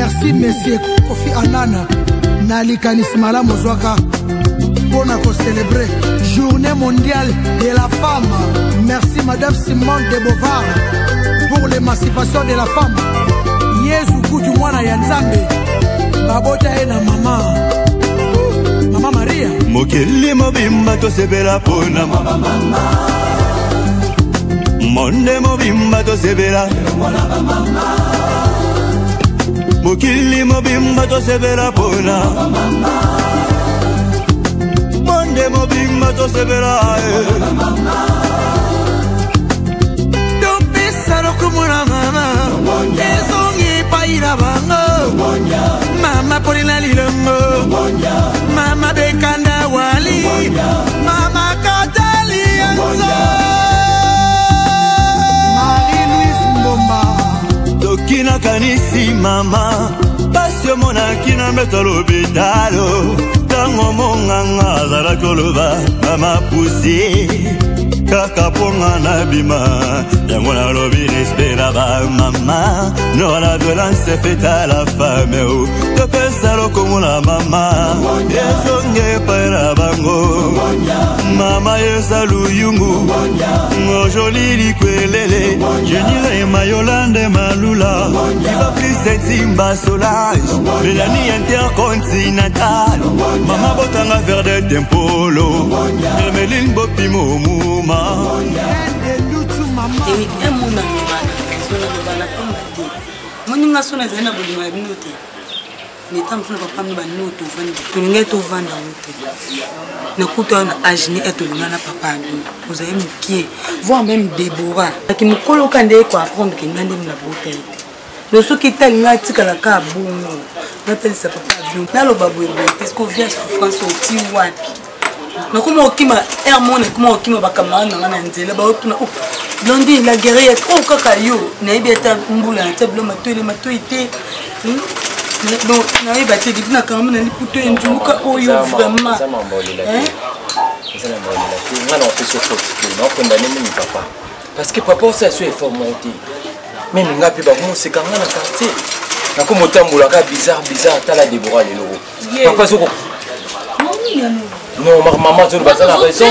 Merci monsieur Kofi Annan na likanisi malamu ozwaka mpo na kocelebre journée mondiale de la femme. Merci madame Simone de Beauvoir pour l'émancipation de la femme. Yesu kutu mwana ya Nzambe babota ye na mama mama Maria. Mokili mobimba tosepela mpona mama mama monde mobimba tosepela mokili mobimba tosepela mpona monde mobimba tosepela eh. Topesa lokumu na mama ezongi epai na bango mama polina lilongo mama bekanda wali mama katali enzo Marie-Louise Mbomba Soki nakanisi mama pasi omonaki na mbeto lopitalo ntango monganga azalaki koloba mama pusi kaka mpo nga nabima yango nalobi respect na bamama no la violence faite à la femme o topesa lokumu na mama ezongi epai na bango mama yesa luyungu ngojoli likwelele jenire mayolande malula iva prisetimba solange melanie intercontinental mama botanga verde tempolo hermeline bopimo muma Moninga sona ezali na bolingo ya bino te neta mosusu na papa mino banino tovandi tolingaki tovanda yango te nakuta yo na age ni etolinga na papa ya bino ozali mokie voir meme debora aki mokolo ka nde koapprendre ke nga nde nabota ye te donc soki etali ngai atikala kaka bongo natalisa papa ya bino naloba boye boye te ceque ovia souffrance oti wapi nakoma kokima aire moko nakoma kokima bacamarade na ngai na nzela baotuna oh, blondine la guerrière oyo oh, kaka yo nayebi ata mbula na tia bilo matoi na matoi te hmm? donc nayeba te depuis nakangama na liputo enzuluka oyo vraiment eza na maolela te ngai na opesi yo faute te naokondane mimi papa parce que papa osala so effort moko te meme ngai mpe bakomoseka ngai na quartier nakomotambolaka bizarre bizarre tala debora lelo papa soko non mama azoloba aza na raison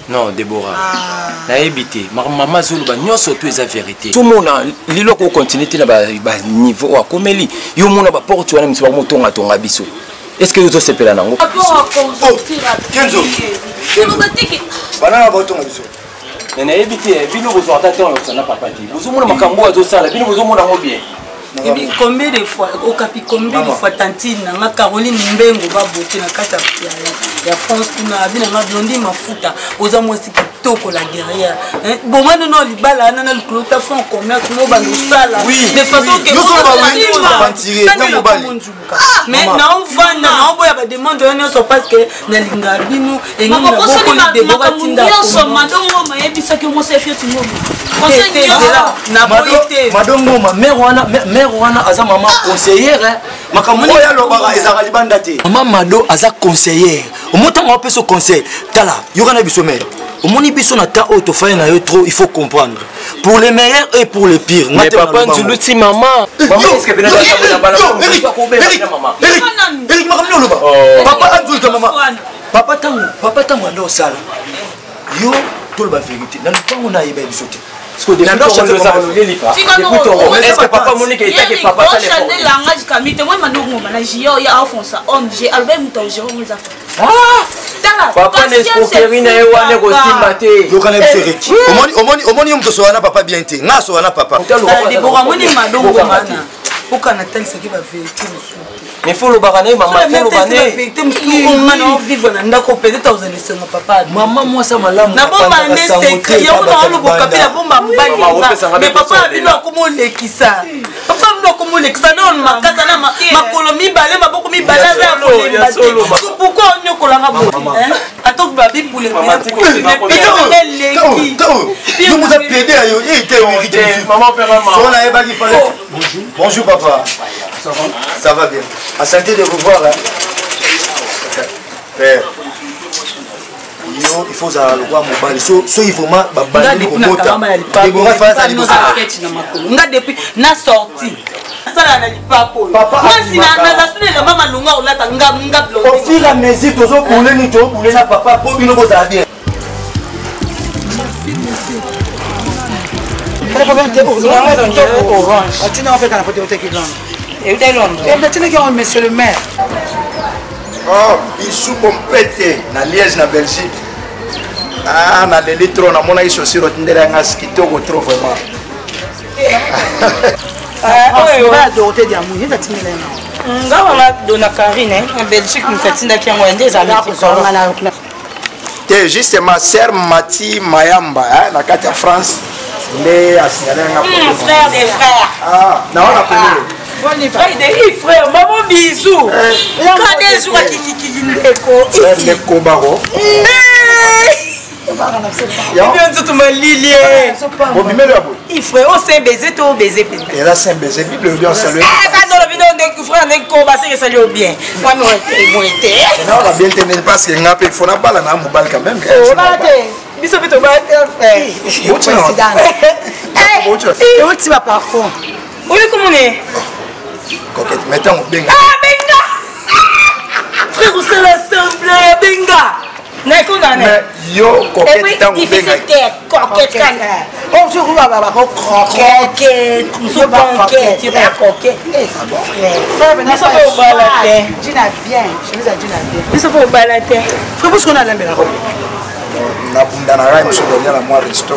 non debora ah. nayebi te mama azoloba nyonso to eza verité tomona lelo akokontinue te na baniveau oyo akomeli yo omona baporte wana miso bakomotongatonga biso est ce que yo ozosepela nango oh, kenzo banana baotonga biso Mais nayebi te bino bozwaka ata temps ya na papa te bozomona makambo oyo azosala bino bozomona yango bien ebi combien de fois okapi combien de fois tantine na nga caroline mbengo babote na kati ya france kuna abi na nga blondi mafuta oza mwasi kitoko la guerrière bonga nono libala wana na likolo ta fond commerce mo banda osala de façon ke mais naovanda naoboya bademande oyo nyonso parce que nalingaka bino nyonso mado ngoma ayebisaki yo mwasi efioti ngoma mado ngoma mare wana mare wana aza mama conseillère makambo oyo alobaka ezalaka libanda te mama mado aza conseillère omoni ntango apesa conseil tala yoka na biso mare omoni biso na temps oyo tofandi na yo trop il faut comprendre pour les meilleurs et pour les pires mais papa nzuluti mama Eric makambo nini oloba oh. papa anzuluta mama papa ntango papa ntango anda osala yo toloba verité na lopango nayeba biso te papa na escroquerie na ye wana ekosimba te yoka na biso ereki omoni yo moto osola na papa bien te nga asola na papa amoni madongo mana oka natalisaki baverité mosusu mais fo olobaka na ye mama fo oloba ne verité mosusu oyo nga na ovivre na ndako peut-être ozala esengo papa mama mwasi ya malamu nabomba nde secret yango naoloba okapi nabomba mobali mais papa ya bino akoma olekisa papa bino akoma olekisa na makasa na makolo mibale maboko mibale aza ya kolemba te pourquoi onyokolanga boye ata babi bule eleki yo moza pede ya yo ye te nayebaki Bonjour. Bonjour papa. Ça va Ça va bien. Enchanté de vous voir. Hein? Père. Yo, il faut ozala lokwa mobali soki vraiment babandi kobota nga depuis na sorti nasalaka na lipapa oyo ngasi naza suna elamba malonga olata nga nga blonde. Au fur et à mesure tozobule nini tozobule na papa mpo bino bozala bien. Monsieur le maire. Oh, bisou bompete na Liège na Belgique. Ah, na leli trop namonaki chaussure otindela nga kitoko trop vraiment. Oyo ba Dorothée Diamou, ye tatindela yango. Nga wana dona Karine na Belgique moto atindaki yango nde ezali. Te justement sœur Mati Mayamba hein, na kati ya France nde asignale nga. Frère des frères. Ah, na wana pene. Frère des frères, maman bisou. Quand des jours akikiki ndeko. Frère ndeko bako. Yo nzoto malili. Bobimelo ya boye. I frère, o saint baiser to baiser mpenza. Eza saint baiser, Bible elobi on salue. Eh, kandolo bino ndeko frère ndeko baseke esali yo bien. Mwana oyo te. Naoka bien te mais parce que nga mpe faut nabala na mobali quand même. Obala te. Biso mpe tobala te frère. Euti ba parfum. Oyo komone. Coquette, mais ntango benga. Ah benga. Frère osala semblant benga. Mais yo coquette ntango benga. Coquette kana. Oh, je vois ba ba croquette. Musu banquette, tu vas croquette. Frère, Biso mpe obala te. Dina bien, chemise ya Dina bien. Biso mpe obala te. Frère, parce qu'on a lembela ko. Nabunda na ngai mosu kolia na mwa resto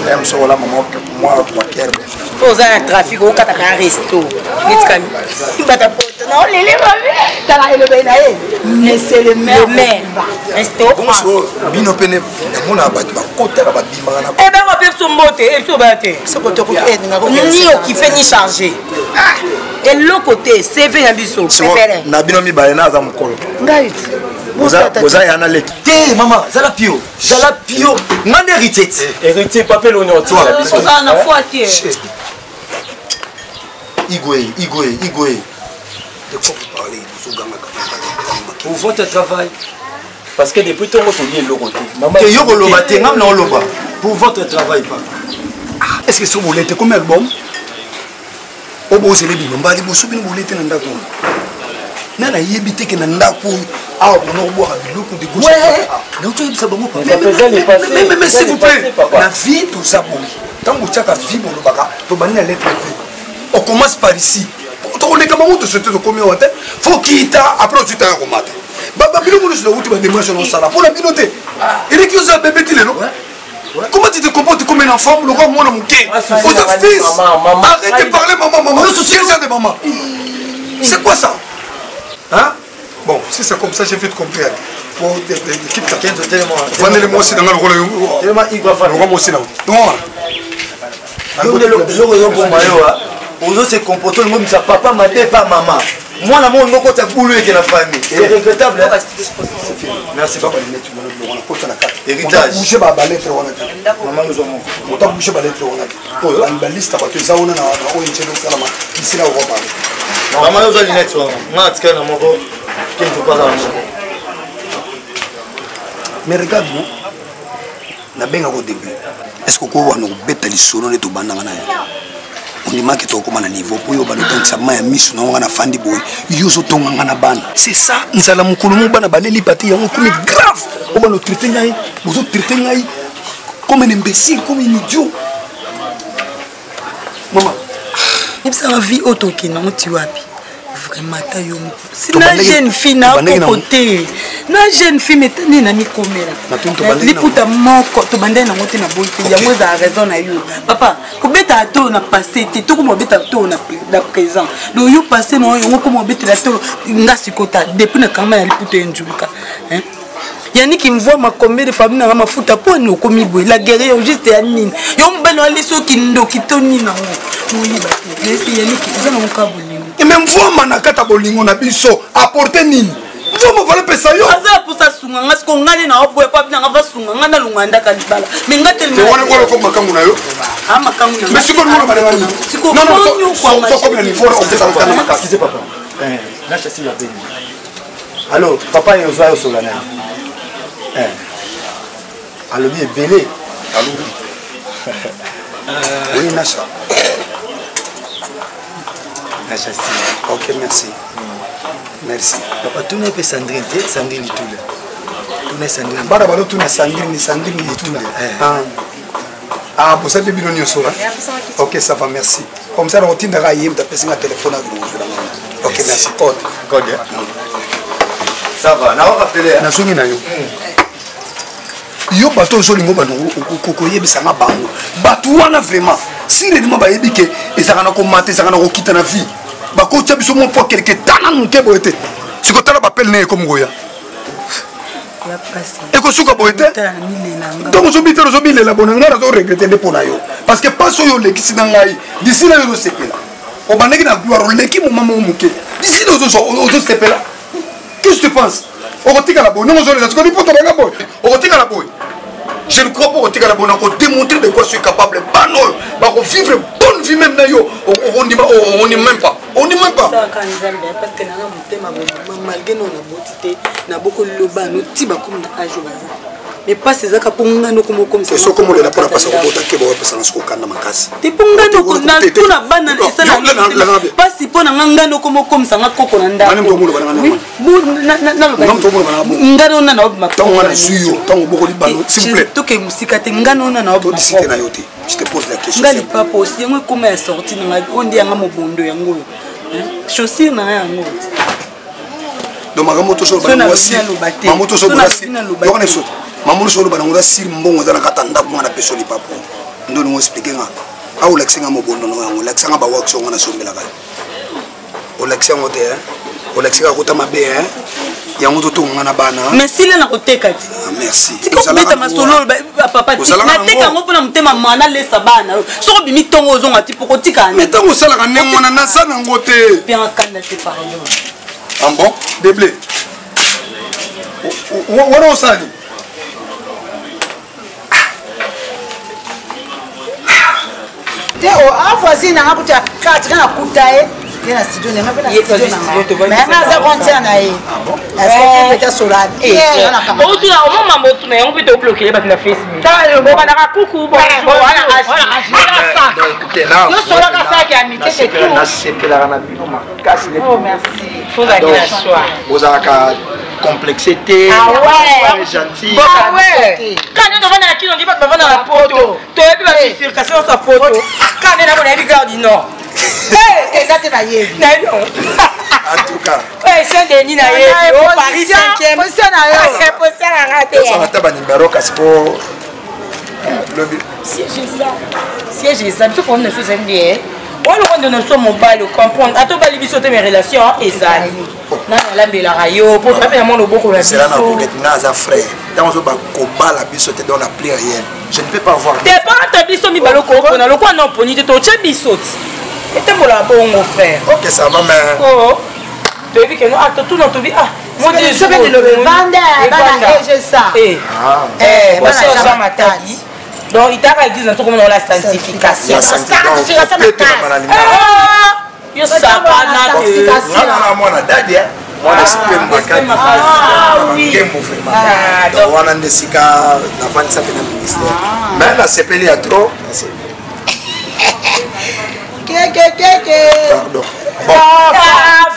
ya mosu kolamba mwa quaker. Mpo oza na trafic okataka na resto netika bata poto na olele mabe. Tala elobeli na ye. Monsieur le maire. Le maire. Resto. Bongo sikoyo bino mpe namonaka bato bakotaka babimaka na ebango mpe biso mbote ebiso obaya te ni okife ni charge eloko te cv na biso pepele na bino mibale na aza mokolo ngai boza ya na leki te mama zala pio zala pio nga nde héritier ti héritier papa eloni otikala biso ozala na foi te. Igwe igwe igwe. De quoi vous parlez? Bozogangaka. Pour votre travail. Parce que depuis ntongo tolie eloko te. Mama te yo koloba te ngam na oloba pour votre travail papa. Ah, est-ce que soki bolete komi album obozela ebima mbala liboso bino bolete na ndako wana nga nayebi te ke na ndako oyo awa bona kobwaka biloko de gauche nauti oyebisa bango mais s'il vous plaît na vie toza boye ntango otiaka vie bolobaka tobandi na lettre v on commence par ici tokoleka bango toso te tokomi awa te fo kita après ozwi tanga komata babiloko nyonso nauti bademarche nosala mpo na bino te eleki oza bebe ti lelo. Comment tu te comportes comme un enfant Le roi, moi, mon quai. Fils, arrête de parler, maman, maman. Quel genre de maman? C'est quoi ça? Hein? Bon, si c'est comme ça, j'ai vite compris. Pour l'équipe, vandele mwasi na nga lokola lokola mwasi na eloko ezoboma yo ozo se comporte olingo obimisa papa mabe pa mama mwana moko olingo okota bulu eke na famille c'est regrettable. Merci papa. Kota na kati héritage bouger ba ba lettre wana te mama yozwa moko ota bouger ba lettre wana te baliste bato eza wana na ONG osalama d'ici là oko parler. Mama yozwa lunette wana nga atikali na moko kento paza na moko. Mais regarde moi nabengaka au début est ce que okowana kobeta lisolo nde tobandanga na yo ondimaki tokokóma na niveau mpo yo banda otangisa mai ya miso na nga nafandi boye yo ozotonga nga na bana c'est ça nzala mokolo mo bana baleli pate yango ekomi grave obanda otraite ngai bozotraite ngai comme un imbécile, comme un idiot. Maman. Yebisaka vie oyo tokende yango ti wapi vraiment ata yo moko si na jeune fille nakoko te na jeune fille me nini na mikomela liputa moko tobandaki nango te na boyi te yango ezala raison na yo papa kobetaka tolo na passé te tokoma obetaka tolo na présent donc yo passé na yango koma obetela tolo nga sikota depuis na kangama na liputa enjuluka. Yannick Mvua combien de famille nanga mafuta po ni okomi boye la guerre juste ya nini yo mobali wali soki ndoki to nini nango moyiba te mais Yannick eza nango ka bolingo. Mais Mvua na kata bolingo na biso apporter nini? Mvua vala pesa yo. Aza posa sunga nga siko ngani na oboya pa bina nga va sunga nga na lunga ndaka libala mais nga te. Wana wana ko makangu na yo. Ah makangu na. Mais siko ngolo bana nini? Siko non non so so comme na niveau on fait ça na makasi. Excusez papa. Eh, na chassi ya beni. Allo, papa ye oza osola na ye. Eh. Alobi ebele. Alobi. Oui, Nasha. Na Chastine. Ok, merci. Merci. Papa, tuna mpe Sandrine te, Sandrine Itula. Tuna Sandrine. Bana balotuna Sandrine, Sandrine Itula. Eh. Ah, bosali mpe bino nyonso. Ok, ça va, merci. Comme ça, nakotindaka ye moto apesi nga telefone akozwela nga. Ok, merci. Code. Code. Ça va, nakorappeler. Nazongi na yo. Yo bato ozolinga obanda koyebisa nga bango bato wana vraiment si réellement bayebi ke ezalaka na komata, ezalaka na kokita na vie, bakotia biso mwa mpo quelque tana moke boye te. Sikotala bapele na ye ekomi koya, ekosuka boye te. Ntango ozobitela, ozobilela bona ngai nazoregrete nde mpo na yo, parce que mpasi oyo olekisi na ngai, disi na yo ozosepela, obandaki na gloire, oleki moma moko moke, disi na ozosepela. Qu'est-ce que tu penses? Okotikala boye ndenge ozolela sikoyo lipoto nanga boye, okotikala boye? Je ne crois pas okotikala boye. Nakodémontrer de quoi je suis capable. Bana oyo bakovivre bonne vie, même na yo okondima, ondima même pas, ondima même pas. Kaka Nzambe, parce que nanga motema bomama, malgré no naboti te, nabokoli lobano ti bakomi na age oyo baza, mais mpasi ezaka mpo ngani okoma okomisa. Soki omolela mpona mpasi ya kobota, keba, opesanga soki okanda makasi. Te, mpo ngani mpona bana esala mpasi, mpo na nga ngani okoma okomisa nga koko na ndako. Ngani ona na obima. Ntango wana zwi yo, ntango obokoli bano, s'il vous plaît. Toke mosika te, ngani ona na obima. Todisite na yo te, je te pose la question. Nga lipapa osi yango ekoma ya sorti na ngai, oyo nde yanga mobondo yango oyo, chaussure na ngai yango. Donc makambo tosoloba nango eza sire mbongo eza na kati ya ndako. Nga na peso lipapo nde olingo explike nga awa, olakisi nga mobondo na yango, olakisa nga bawakisi yango nasombelaka, olakisi yango te, olakisi kaka kota mabe yango totonga na bana. Mais sila na koteka ti. Merci. Tika kobeta masolo, papa. Nateka yango mpona motema ma nalesa bana. Soki obimi ntongo, ozonga ti poko tika. Mais ntango osalaka ndenge wana, naza nango te. Mpe kanda te, pardon. Ah bon, deblé wana osala nini? Te, avoisine nanga kuta katika nakuta ye ye na studio nanga mpe na studio nanga, mais nga aza concert na ye peta sola. Otuna omomamba, otuna yango mpe toblokele bato na Facebook, obandaka kuku. Yo solaka saki ya mite, c'est tout. Nasepelaka na bino makasi. Fozalaki na choix. Bozalaka complexe te, gentil. Kande tovanda na kino, ndi bato bavanda na poto, toyebi babifurcation nyonso ya poto. Kande nako nayebi Gare du Nord. Eza te, nayebi. Nayebi. En tout cas. Saint Denis nayebi, o Paris 5e. Position na yo. Position na nga te. Osanga ata banimero kasi po lobi. Siège eza biso, problème na biso ezali nde wana ndo na biso mobali ocomprendre, ata obali biso te, mais relation ezali nani alambelaka yo po toape na mwa loboko na biso. Nga aza frère, ntango ozo bakobala biso te, dans la pluriel je ne peux pas voir. Te, panta biso mibale okopona lokwa na oponi te, totye biso ti etambola bongo, frère. Ok, ça va, mais oh, toyebi keno ah totuna tobi ah. Evanda bana egesa. Bana Matadi, donc itaka église na tokomona la sanctification. Yo sakana te. Nga mwana dadi, mwana esprit makasi, ngembo vraiment. Donc wana nde esika navandisa mpe na ministère, mais nasepeli ya trop. Kekekeke. Pardon.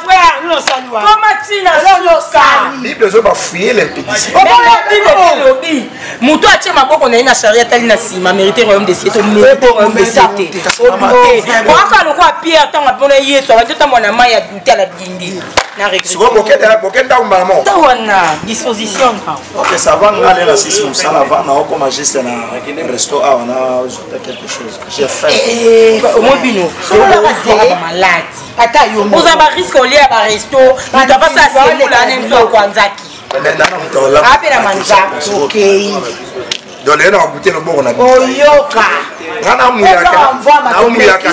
Frère, koma ntina suka. Bible ezo bafuye l'impédicité. Bible elobi moto atie maboko na ye na charie, atali na nsima, mérite royaume des cieux. Tomérite royaume des cieux te, odute oaka lokola Pierre ntango apona Yesu, abandi otambola na mai ya dute, ala bindi na sikoyo bokenda mbala moko. Ta wana disposition. Ok, ça va. Nga nde na sisi mosala va na okoma juste na resto awa na ozota quelque chose, j'ai faim. Omoi bino bamaladi. Ata yo. Oza barisque olia baresto, moto apasa asemula na biso akwanzaki ape na manzaka. Okei. Donc lelo nakobute loboko na oyoka. Nga namuyaka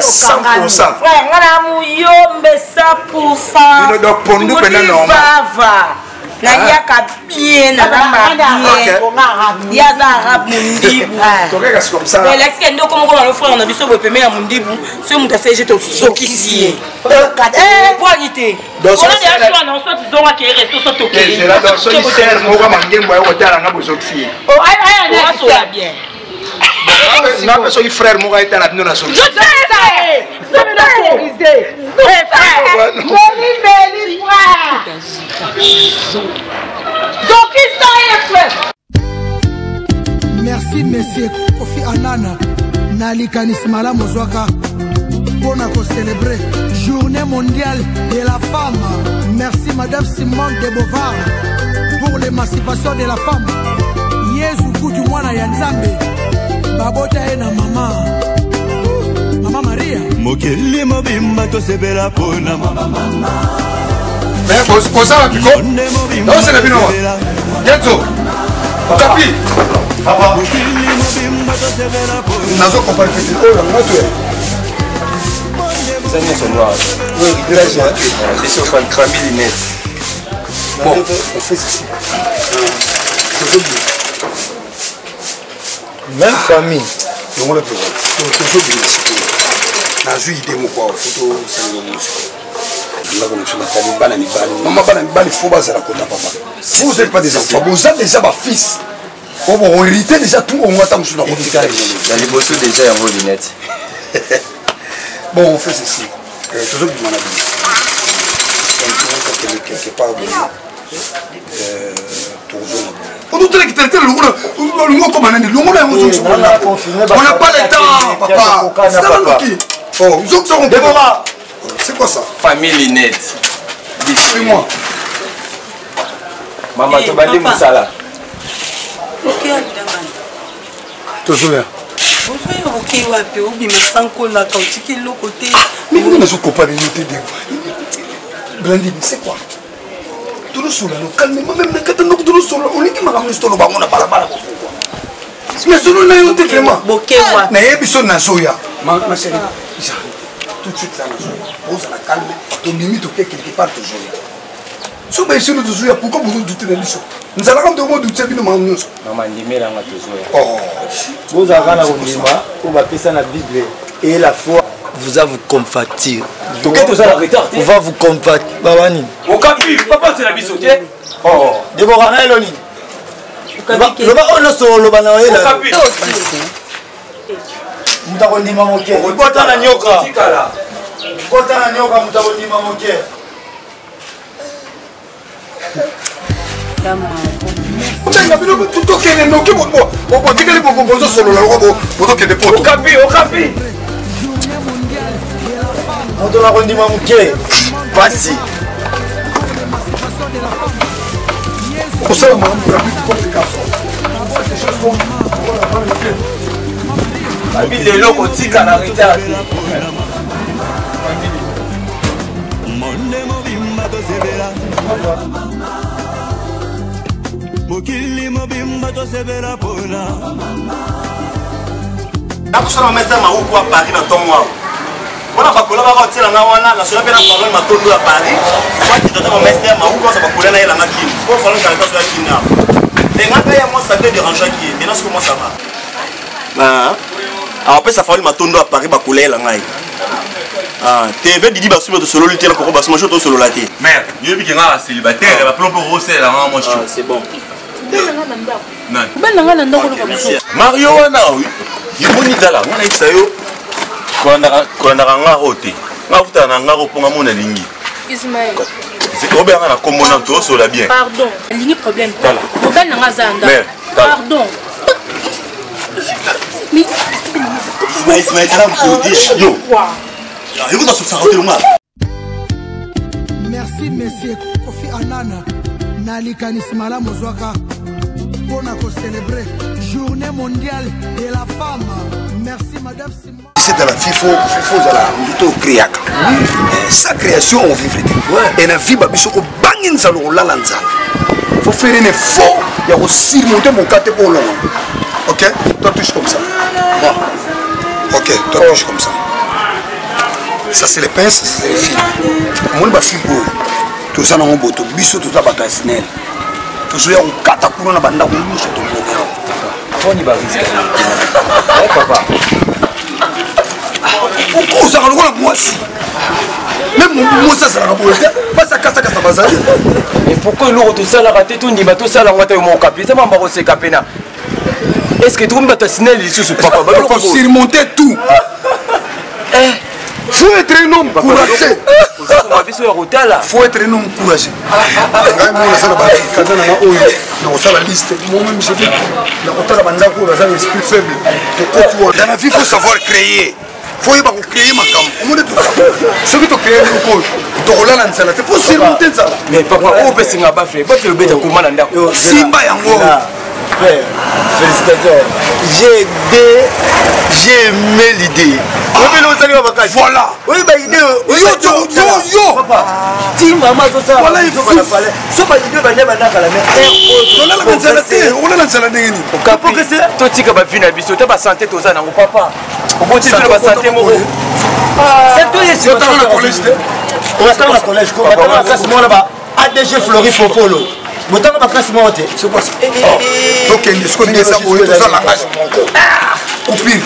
100. Frère, nga na muyombe 100. Bino donc pondu mpena normal. Vava naliaka bien, nalamba bien, ye aza arabe mondibu. Tokeka comme ça. Elakisika ndoko moko balo frère na biso boye pembe ya mondibu, soki moto aseje tosokisi ye poani te. Soit tozongaki resto, soit tokei moko mangembo aye kotala nga, bozokisi ye. Oasola bien. Nga mpe soki frère moko ayetala bino na soki. Likanisi malamu ozwaka mpo na kocelebre journée mondiale de la femme. Merci madame Simone de Beauvoir pour l'émancipation de la femme. Yesu kutu mwana ya Nzambe babota ye na mama mama Maria. Mokili mobimba tosepela mpona mama. Boza wapi ko? Naozela bino wa. Genzo. Okapi. Nazo comprendre que oyo yango to. Eza nyonso noir. Biso fan crami lunette. Bon, on fait ceci. Tozobima. Même famille. Longola mpe tozobima sikoyo. Nazwi ide moko awa fo tosala yango sikoyo. Ndako mosusu natali bana mibali. Mama bana mibali fo bazala kota papa. Vous êtes pas des enfants, vous êtes déjà ba fils. Oyo bohérité déjà tout ongo ata mosusu nakotika. Na liboso déjà yango lunette. Bon, on fait ceci. Tozobima na bino. Tokende quelque part boye. Tozonga boye. Ototeleki teletele lokola olingi okoma nani longola yango ozongisa. On n'a pas le temps, papa. Sala noki. Oh, ozongisa ngo. Deborah. C'est quoi ça? Famille lunette. Suis-moi. Mama tobandi mosala. Tozoya. Bozoya bokei wapi? Obima sans kolaka, otiki eloko te. Mais nini nazokopa bino te de Blandine, c'est quoi? Tolosola no calmement même na kati ndako tolosola olingi makambo nyonso toloba yango na balabala pourquoi? Nazolo na yo te vraiment. Nayebi so nazoya. Ma chérie, j'arrive. Tout de suite là nazoya. Ozala calme, tobimi toke quelque part tozoya. So bayesino tozoya pourquoi bozodute na biso? Nzalaka moto bodute bino makambo nyonso. Mama ndimelanga tozoya. Bozalaka na kondima oyo bapesa na Bible et la foi vous a vous compatir. Toke tozala retard te. On va vous compatir. Baba nini? Okapi, papa c'est la biso te. Oh. Deborah na eloni. Loba oyo nyonso oloba na oyela. Okapi. Moto akondima moke. Kota na nyoka. Kota na nyoka moto akondima moke. Obenga bino tokende noki botikali bozosolola loko bozokende poto. Okapi, okapi. Moto na kondima moke. Pasi. Kosala makambo ya bitu comme des garçons. Babi lelo kotika na retard te. Mokili mobimba tosepela mpona nakosala mamesa mauku ya Paris na ntongo awa mpona bakola baka otiela nga wana nasola mpe na Falon Matondo ya Paris wakitata mamesa ya mauku aza bakola na yelanga kini po Falon kalata soya kini awa me nga mpe ya mwa ça peut dérangeaki ye maintenant siko mwa ça va awapesa Falon Matondo ya Paris bakola yela ngai TV Didi Basumi tosololi te na koko Basumi jo tosolola te. Mère, yoyebi ke nga célibataire, ba plan pour rosela nga moi chaud. C'est bon. Mobali na ngai na ndako oloba mosusu. Mario wana yeboni tala nga nayebisa yo kolandaka nga oyo te nga futaka na nga mpo nga mona elingi. Ismaël. Obeyanga na kombo na tosola bien. Pardon, alingi problème. Tala. Mobali na ngai aza na ndako. Pardon. Ismaël, tala mokodi. Yo. Écoute, ça ça Merci monsieur Kofi Annan na likanisi malamu ozwaka mpo na kocelebre journée mondiale de la femme. Merci madame Simon. C'est dans la vie, faut ozala moto okreaka. Sa création on vivre te. Et na vie babiso kobangi nzala kolala nzala. Faut faire un effort ya kosurmonter mokate mpo olonga. Ok, toi touche comme ça. Bon. Ok, toi touche comme ça. Ça c'est les pinces, c'est les fils. Omoni ba fils oyo toza nango boto biso toza bato ya SNEL. Tozoya kokata kuna na bandako nyonso tomoni awa. Poni ba risque. Eh papa. Pourquoi ozalaka lokola mwasi? Même mwasi azalaka boye te, basi akasakasa bazali. Mais pourquoi eloko tosalaka te tondima tosala yango ata yo moko kapi eza mamba koseka pena. Est-ce que tokomi bato ya SNEL lisusu papa? Baloko surmonter tout. Faut être un homme courageux. biso ya kotala. Faut être un homme courageux. Ngai moko nasala bakanda na nga oyo nakosala liste moi-même je vais nakotala bandako oyo baza na esprit faible tokoti wana. Dans la vie faut savoir créer. Faut oyeba kocréer makambo omoni soki tocréer eloko oyo tokolala nzala te faut surmonter nzala. Mais papa oyo opesinga bafle bafle obeta koma na ndako. Simba yango. Frère, félicitations. J'ai aidé, j'ai aimé l'idée. Voilà. Oui, bah idée. Yo, yo, yo, yo. Papa, ti maman zo ça. Voilà, il faut. So ba idée ba ba ndaka la mais. Tolala na nzala te, olala nzala ndenge nini? Okapo totika ba vie na biso, ta ba santé toza nango papa. Oboti biso ba santé moko. C'est toi na collège te. Otanga na collège ko, otanga na classe moko ba ADG Flori Popolo. Botanga ba classe moko te. C'est quoi ça? Tokende sikoyo ndenge eza boye toza langage moko. Coupure.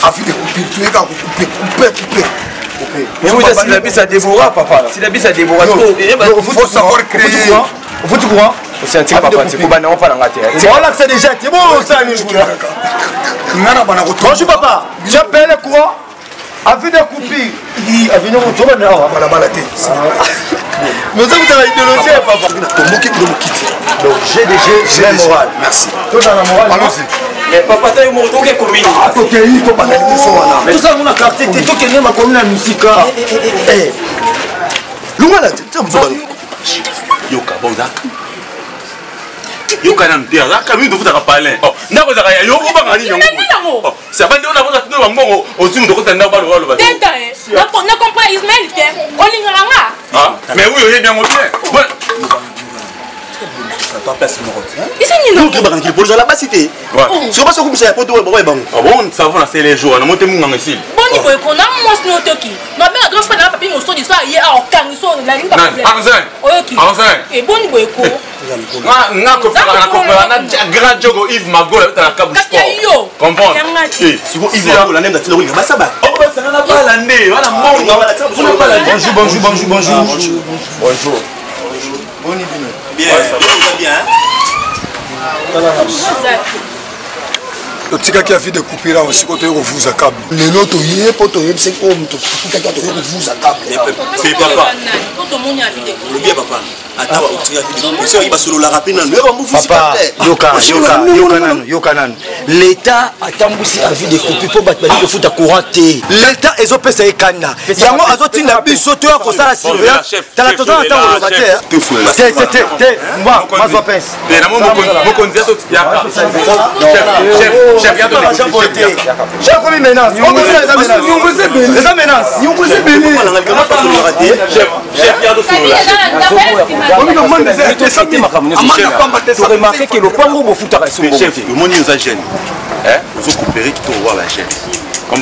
Avis de coupure, toyeka kocoupe, coupe, coupe. Mais vous êtes silabis à Déborah, papa. Silabis à Déborah. Faut savoir créer. Ofuti courant? Osiantika papa, tikobana ngo pala ngate. Olakisa déjà te, bon osali kuna. Nga na bana koto. Bonjour papa, j'ai payé le courant. Avis de coupure. Avis de coupure, balabala te. Mais ça vous avez idéologie papa. Tomboki bino mokiti. Donc GDG, même moral. Merci. Tout dans la morale. Allons-y. Mais papa, t'as eu mon tour commune. Tokei tobanda liboso wana. Tosala ngo na quartier te, tokende makomi na misika. Lungala te, tia mozoba. Yoka, bozaka. Yoka nanu te, azaka mingi tofutaka palin. Ndako ezaka ya yo, obanga nini yango? Sabandi ona kota tino bambongo, ozwi moto okota ndako baloba loba. Teta, na comprends Ismaël te. Olingaka nga. Ah, mais oui, oyebi yango bien. Ozala basi te soki basi okumisa ya poto bakoya bango. Bon, savon na sele jour, na mote munganga esili. Boni boye ko na mwasi no toki. Mabe grand frère na papi mosodi so aye a okangi so na linga problème. Oyoki. E boni boye ko. Nga kopera na grand jogo Yves Magola betala kabu sport. Comprendre? Siko Yves Magola nde natina kolinga basaba. Oh, basanga na bala nde, wana mbongo. Bonjour, bonjour, bonjour, bonjour. Bonjour. Boni bino. Bien, bien. Totikaki avis de coupure awa, sikoyo toye kovuza cable. Lelo toye mpo toyebisaki oyo moto tokutaki toye kovuza cable. Papa, olobi ya papa ata otikaki basololaka mpe nanu papa. Yoka, yoka, yoka nanu, yoka nanu. L'état atambwisi avis de coupure mpo bato balingi kofuta courant te. L'état ezopesa ye kanda, yango azotinda biso toya kosala surveillance. Tala, toza na ntango oloba te te te te te. Mbwa mazwa pince. Chef, komi menace, eza menace. Toremarke ke lopango bofutaka chef, omoni oza jeune, ozokopere kitoko wa bajeune.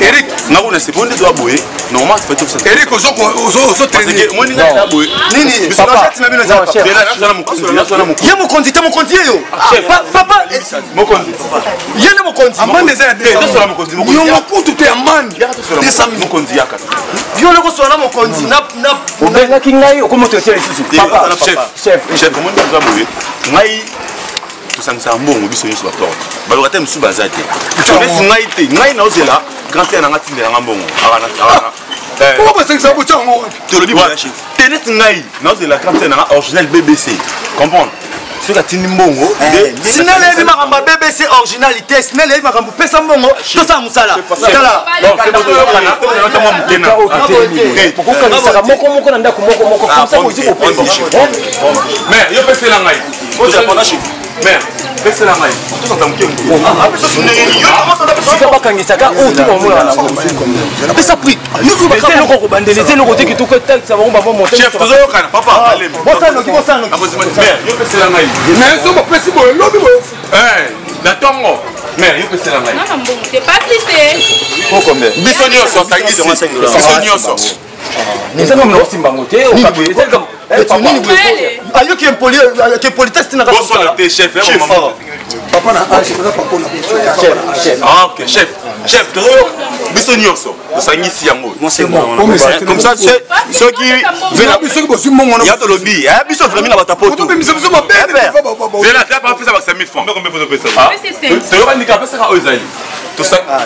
Eric, nga kuna c'est bon nde toza boye normalement. Eric, ozotraîner omoni nga eza boye. Nini ye mokonzi te? Mokonzi ye yo papa, ye nde mokonzi. Amande eza ya yongo kutu te, amande 200. Mokonzi yaka. Yo loko sola na mokonzi. Obengaki ngai, okomi ototia lisusu papa. Chef, chef, omoni oza boye, ngai tosangisaka mbongo biso nyonso, baporte baloka te, mosusu baza te. Neti ngai te, ngai naozela grand frère nanga tindelanga mbongo. Poko basangisa botya yango wapi? Tolobi te, neti ngai naozela grand frère nanga original BBC, comprendre? Soki atindi mbongo. Sinel eyebi makambo ya BBC original te. Sinel eyebi makambo pesa mbongo tosala mosala. Tala, okokanisaka moko moko na ndako moko moko, comme ça bozi kopesa. Mais yo pesela ngai, mais pesela ngai tosanta moke. Sika bakangisaka oyo te, bamonaka nango. Pesa prix. Eza eloko kobandela, eza eloko te kitoko etalisa bango bamo. Chef, tozoyokana papa. Bosala noki, bosala noki. Mais yo pesela ngai. Mais so bapesi boye, lobi boye. Na ntongo, mais yo pesela ngai. Biso nyonso asangisi biso nyonso. Eza ngai osimba yango te. Ayoki impolitesse tina. Boswana te, chef. Papa na age oza papa na biso. Ah, ok, chef, chef, tozoyoka biso nyonso tosangisi yango comme ça soki soki bozwi mbongo ya tolobi biso vraiment na bato poto. Tobimisa biso mabe. Zela, apesa bakisa 1000 francs. Toyoka ndika apesaka oyo ezali.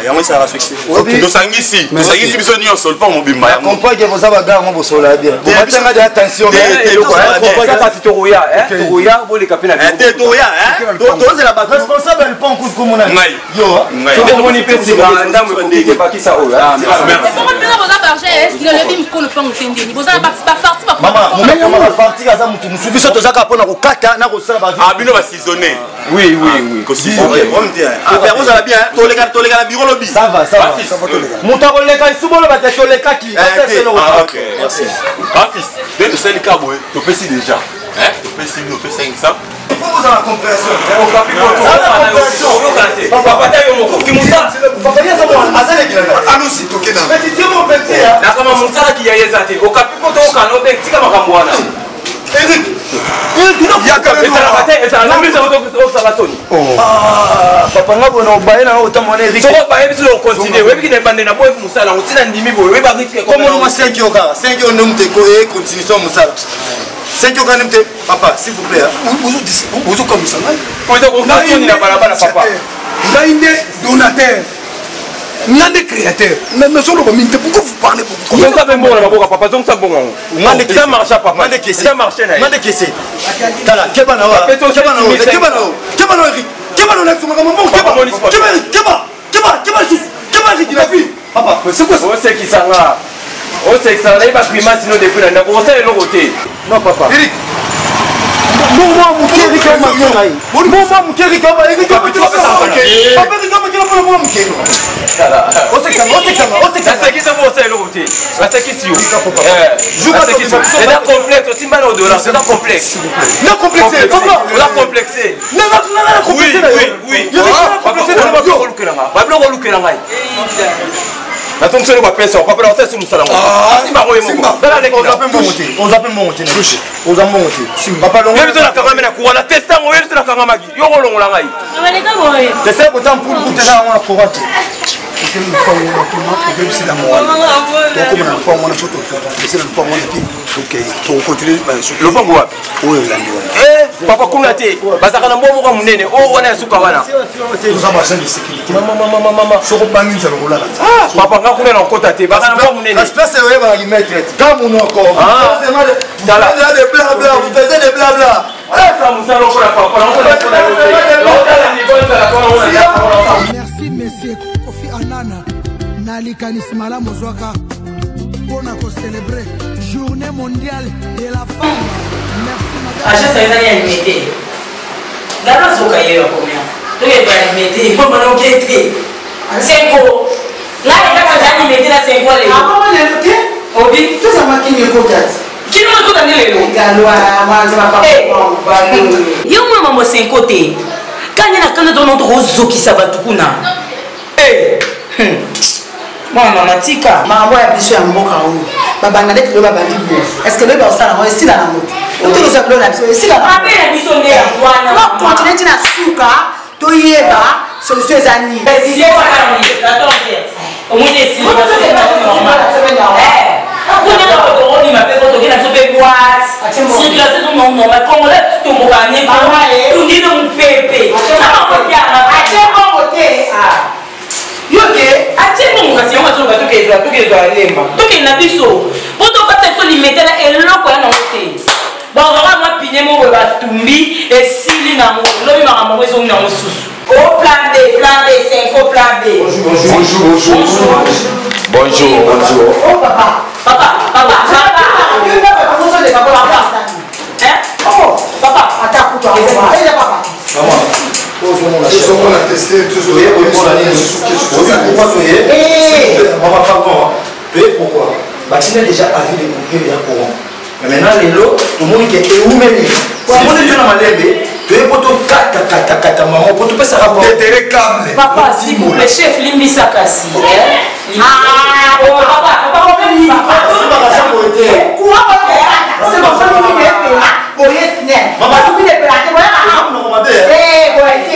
Yango esalaka succès. Tosangisi, tosangisi biso nyonso, lupango mobimba yango. Comprend que boza bagar yango bosola bien, bomatanga de attention. Kasi tokoya, tokoya, boleka mpe na te, tokoya, tozela bato responsable ya lupango kutu komona ngai. Yo tomoni mpe nsima ndambo ekoki te, bakisa oyo. Bafarti aza motu mosusu, biso tozaka mpona kokata na kosala. Bino basaisonne. Oui, oui, oui. Ozala bien, toleka, toleka na biro lobi. Ça va, ça va. Moto akoleka esu boloba te tolekaki. Bafils nde tosali ka boye, topesi déjà, topesi bino, topesi 500. Ozala compréhension. Nakama mosalaki ya ye eza te, okapi mpo tookana obe tika makambo wana. Ezalaka te, ezalaka osala soni. Papa, nga boye na obaye na otambo wana Eric. Soko obaye biso na ocontinue, oyebiki na ebande na boyebi mosala yango ntina ndimi boye, oyeba risque. Komona mwa 5 yo kaka 5 yo nde moto econtinuation ya mosala 5 yo kaka nde moto. Papa, s'il vous plaît. Bozokamwisa ngai. Soni na balabala, papa. Ngai nde donateur, nga nde créateur, mais ozoloba mingi te. Pourquoi vous parlez beaucoup? Zongisa mpe mbongo na maboka, papa, zongisa mbongo yango. Eza marché, papa, eza marché na ye. Nga nde kese. Tala, keba na wa, keba na o, keba na o, keba na o, Eric, keba na olakisa makambo mbongo. Keba, keba, Eric, keba, keba, keba lisusu, keba, Eric, la vie. Papa, c'est quoi? Osekisa nga, osekisa nga, nayeba grimace no depuis na ndako, osala eloko te. Non, papa. Eric. Mbongo moke, Eric, omaki ngai mbongo moke. Eric, Eric, papa, Eric, omaki na mpona mbongo moke. Osekisanga, osekisanga, osekisanga. Nasekisa mpo osala eloko te, nasekisi yo. Eza complexe, osimba na odola, eza complexe. Na complexe, papa. Oza complexe. Na complexe na yo. Babiloko olukela ngai, nazongisa eloko apesa papa na osala mosala ngo, asimba ngo ye moko. Oza mpe mbongo te, oza mpe mbongo te, oza mbongo te, papa. Longo yebi so nakangami na courant na teste yango, oyebi so nakangamaki, yo kolongola ngai. Teste kota mpulu kuteza yango na courant te. Obebisila mwana, tokoma na lopango wana. So tokosela lopango wana te, tokei, tokocontinue. Lopango wapi? Oyo elandi wana. Papa, kuna te, bazalaka na mbwa moko ya monene oyo wana ya suka wana. Toza baagent de sécurité, soko bangi nzala kolala. Papa, nga kuna na okota te, bazala na mbwa monene. Kasi place oyebakaki maître te ka monoko de blabla, vous faisiez de blabla. Merci monsieur Kofi Annan na likanisi malamu ozwaka mpona kocélébrer Journée mondiale de la femme. Merci madame. Agence ezali ya limete, ngalo azoka ye ya combien? Toyeba limete mbona oke te senko ngai kaka eza limete na senko lelo. Akoma lelo te. Obi tozama kini ekota te. Kino ekota nde lelo. Yo mwana mambo senko te kani na kanda tono tokozokisa bato kuna. Mwana mama, tika. Makambo ya biso ya mboka oyo babanda nde lelo, babandi boye. Est ce que loyebi osala yango esila na moto otokosa biloko na biso esila? Mabe na biso nde ya wana. Continue ti na suka, toyeba solution eza nini. Omoni esili kuna tokonima mpe tokenda biso mpe boite, circulation ezo normal, congolais tomboka ne tundino mopepe. Atie mbongo te, yo te. Atie mbongo kasi yango azoloba tokezwa, tokezwa lemba, tokende na biso mpo tokata biso limete na eloko ya nango te. Bazwaka mwa pine moko boye, batumbi, esili nango. Lobi makambo yango ezongi nango susu. O plan B, plan B, 5 plan B. Bonjour, bonjour. Bonjour, bonjour. Oh papa. Papa, papa, papa. Papa. Hein? Oh, papa. Ata kutu eza papa. Maman, tozomona teste. Pourquoi toye? Mama, pardon, toye pourquoi? Batina déjà avis de coupure ya courant, mais maintenant lelo tomoni ke eumeli, tomoni to na malembe, toye po tokatakatakata mama po topesa rapport. Tetere câble. Papa, s'il vous plaît, chef, limbisa kasi. Papa, papa, courant boye SNEL boye te.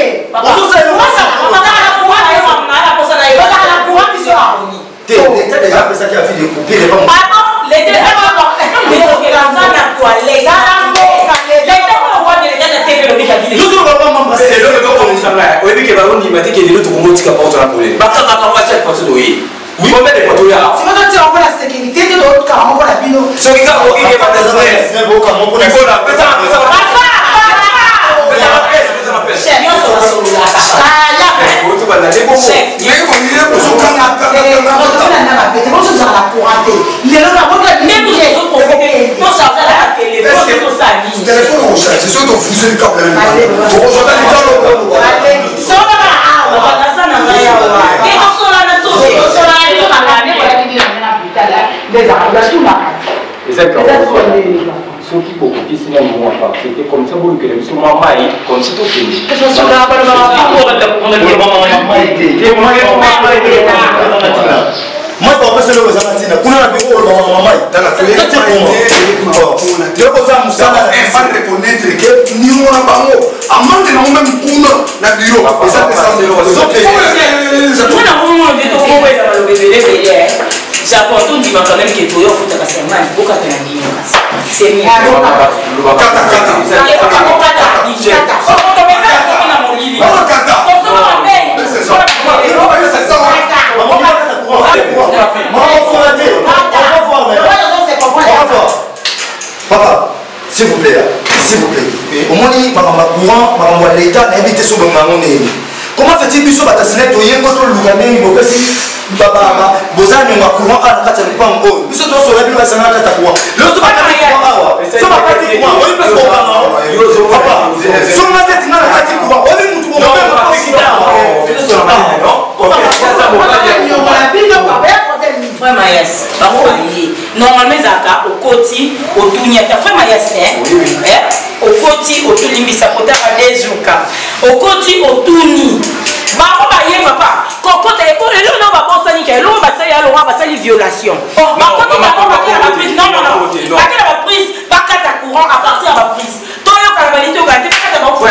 Te, l'état déjà apesaki avis de coupure. Pardon, l'état eza na toilette, l'état Oyebi ke baondima te ke lelo tokomotika porte na polele. Soki kaka okike batasikola pesa Telefone ocharge soki tofuse likabo okozwata likalo. Soki bokokisi nani mwa partie te, comme ça bolukela biso mwa mai, comme ça tokende. Mai bakopesa eloko eza na ntina kuna na biro, olobaka mamai tokozala mosala. Reconnaître ke niongo na bango, amande nango meme kuna na biro eza. Japon tondima quand même ke toyo ofutaka serment bokata na bino, c'est mieux. Na molili. Papa, s'il vous plaît, s'il vous plaît, omoni makambo ya courant, makambo ya leta, nayebi te so bongo yango ndenge. Comment fait-il biso batasine toyeko toluka ndenge bopesi boza niongo ya courant awa na kati ya lopango oyo? Biso tosola bino basanga na kati ya courant. Lelo so bakati courant awa, so bakati courant oyi mpesi kokanga. Papa, so nga neti nga na kati courant oyi mutu. Frère Mayas, bango baye normalement ezalaka okoti otuni ata frère Mayas, okoti otolimbisa kotaka dezuka, okoti otuni bango baye. Papa, kokota eloko nao babosani ka eloko basali alonga, basali violation. Bakoti bango bake na baprise. Non, non, non, bake na baprise, bakata courant à partir ya baprise. Toyokana balingi toyokana te, bakata bango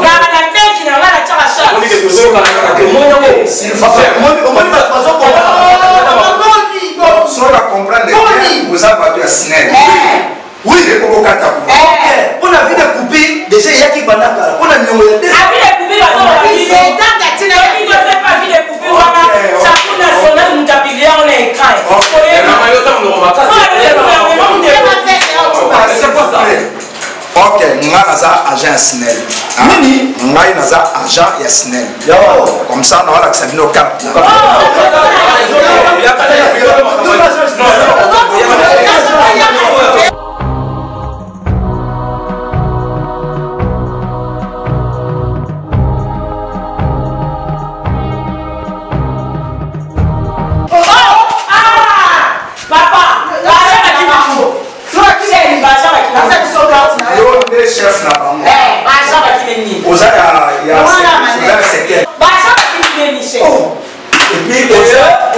na benki na nga na tiaka charge. Soki bacomprendre, oza bato ya SNEL, oui, ekokokata. Mpona avis de coupure déjà eyaki banda kala mpona niongo ya. Avis de coupure bazoloba, avis de coupure wana chaque national moto apublie yango na écran. Ok, nga naza agent ya SNEL. Nini? Ngai naza agent ya SNEL, comme ça nawalakisa bino carte. Yo nde chef na bango, oza ya secteur, et puis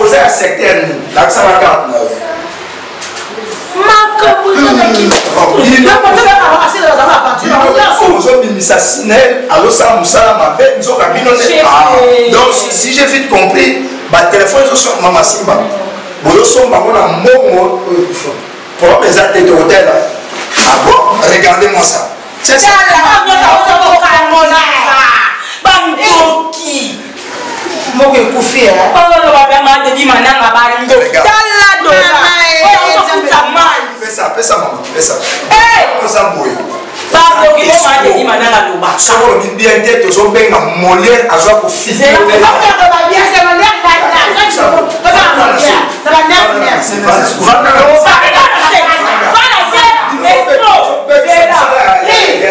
oza ya secteur nini? Lakisa ba carte na yo. Ozobimisa SNEL azosala mosala mabe, nzoka bino nde. Donc si j'ai vite compris, batelefone ezosomama simba, bozosomba yango na mbongo. Problème eza te, tokotela. Ah bon, regardez moi ça, c'est ça. Bandoki moko ekufi. Olobabamandedi mananga, bandoki, tala dola ozofuta mai. Pesa, pesa mama, pesa. Oza boye. Bandoki bomandedi mananga, loba. Soki olobi bien te, tozobenga Molière azwa kofilme.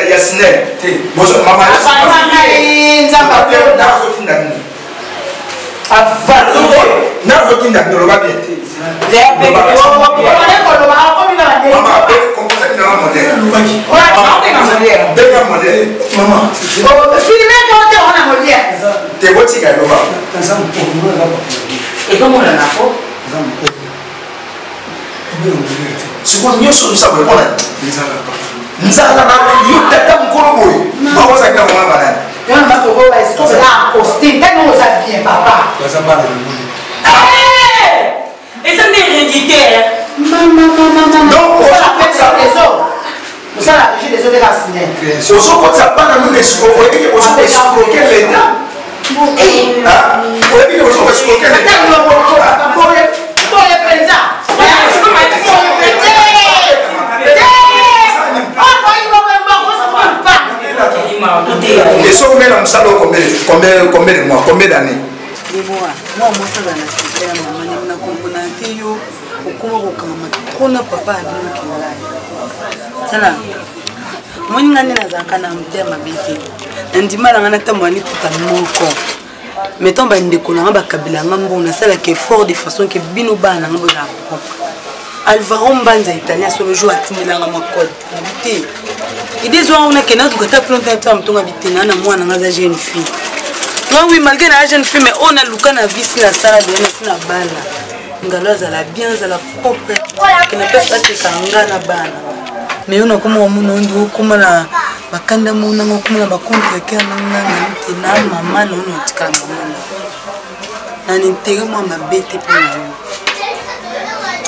Ya SNEL, nazotinda nini? Nazotinda bino, loba bien te. Benga modèle te, botika eloba. Ezomonana ko. Sikoyo nyonso oza boye mpona nzala na yo, tata mokolo boye, bakozaki na mama banani? Oza bien, papa. Eza nde héréditaire. Donc osala régie des eaux de la SNEL. Ozokotisa bana nunu, oyebi ozokoescroquer leta, oyebi ozokoescroquer leta. Boye mpenza. combien, combien, combien de mois, combien d'années? Debora, mwa mwasi azala na secret ya mama na na komona te yo okoma kokangama trop na papa ya bino kingai. Tala, omoni ngai nde nazalaka na motema mabe te. Nandima na ngai natambola liputa moko. Mais ntango bandeko na ngai bakabela ngai mbongo, nasalaka effort de façon ke bino bana na ngai bozala propre. Alvaro Mbanza italien solo jour atindela ngai mwa code nabi te ide ezwanga kuna kende aluka ata plante ata motonga bitena na mwana ngai aza jeune fille nga oui malgré na jeune fille mais oyo naluka na vie si nasala deya nasi na bala ngalo azala bien azala propre kende place baseka nga na bana mais yo nakoma omona ondi okoma na bakanda monanga okoma na bacontre cœur na nga nayebi te na mama na oyo natikala mama na na intere mwa mabe te mpo na yo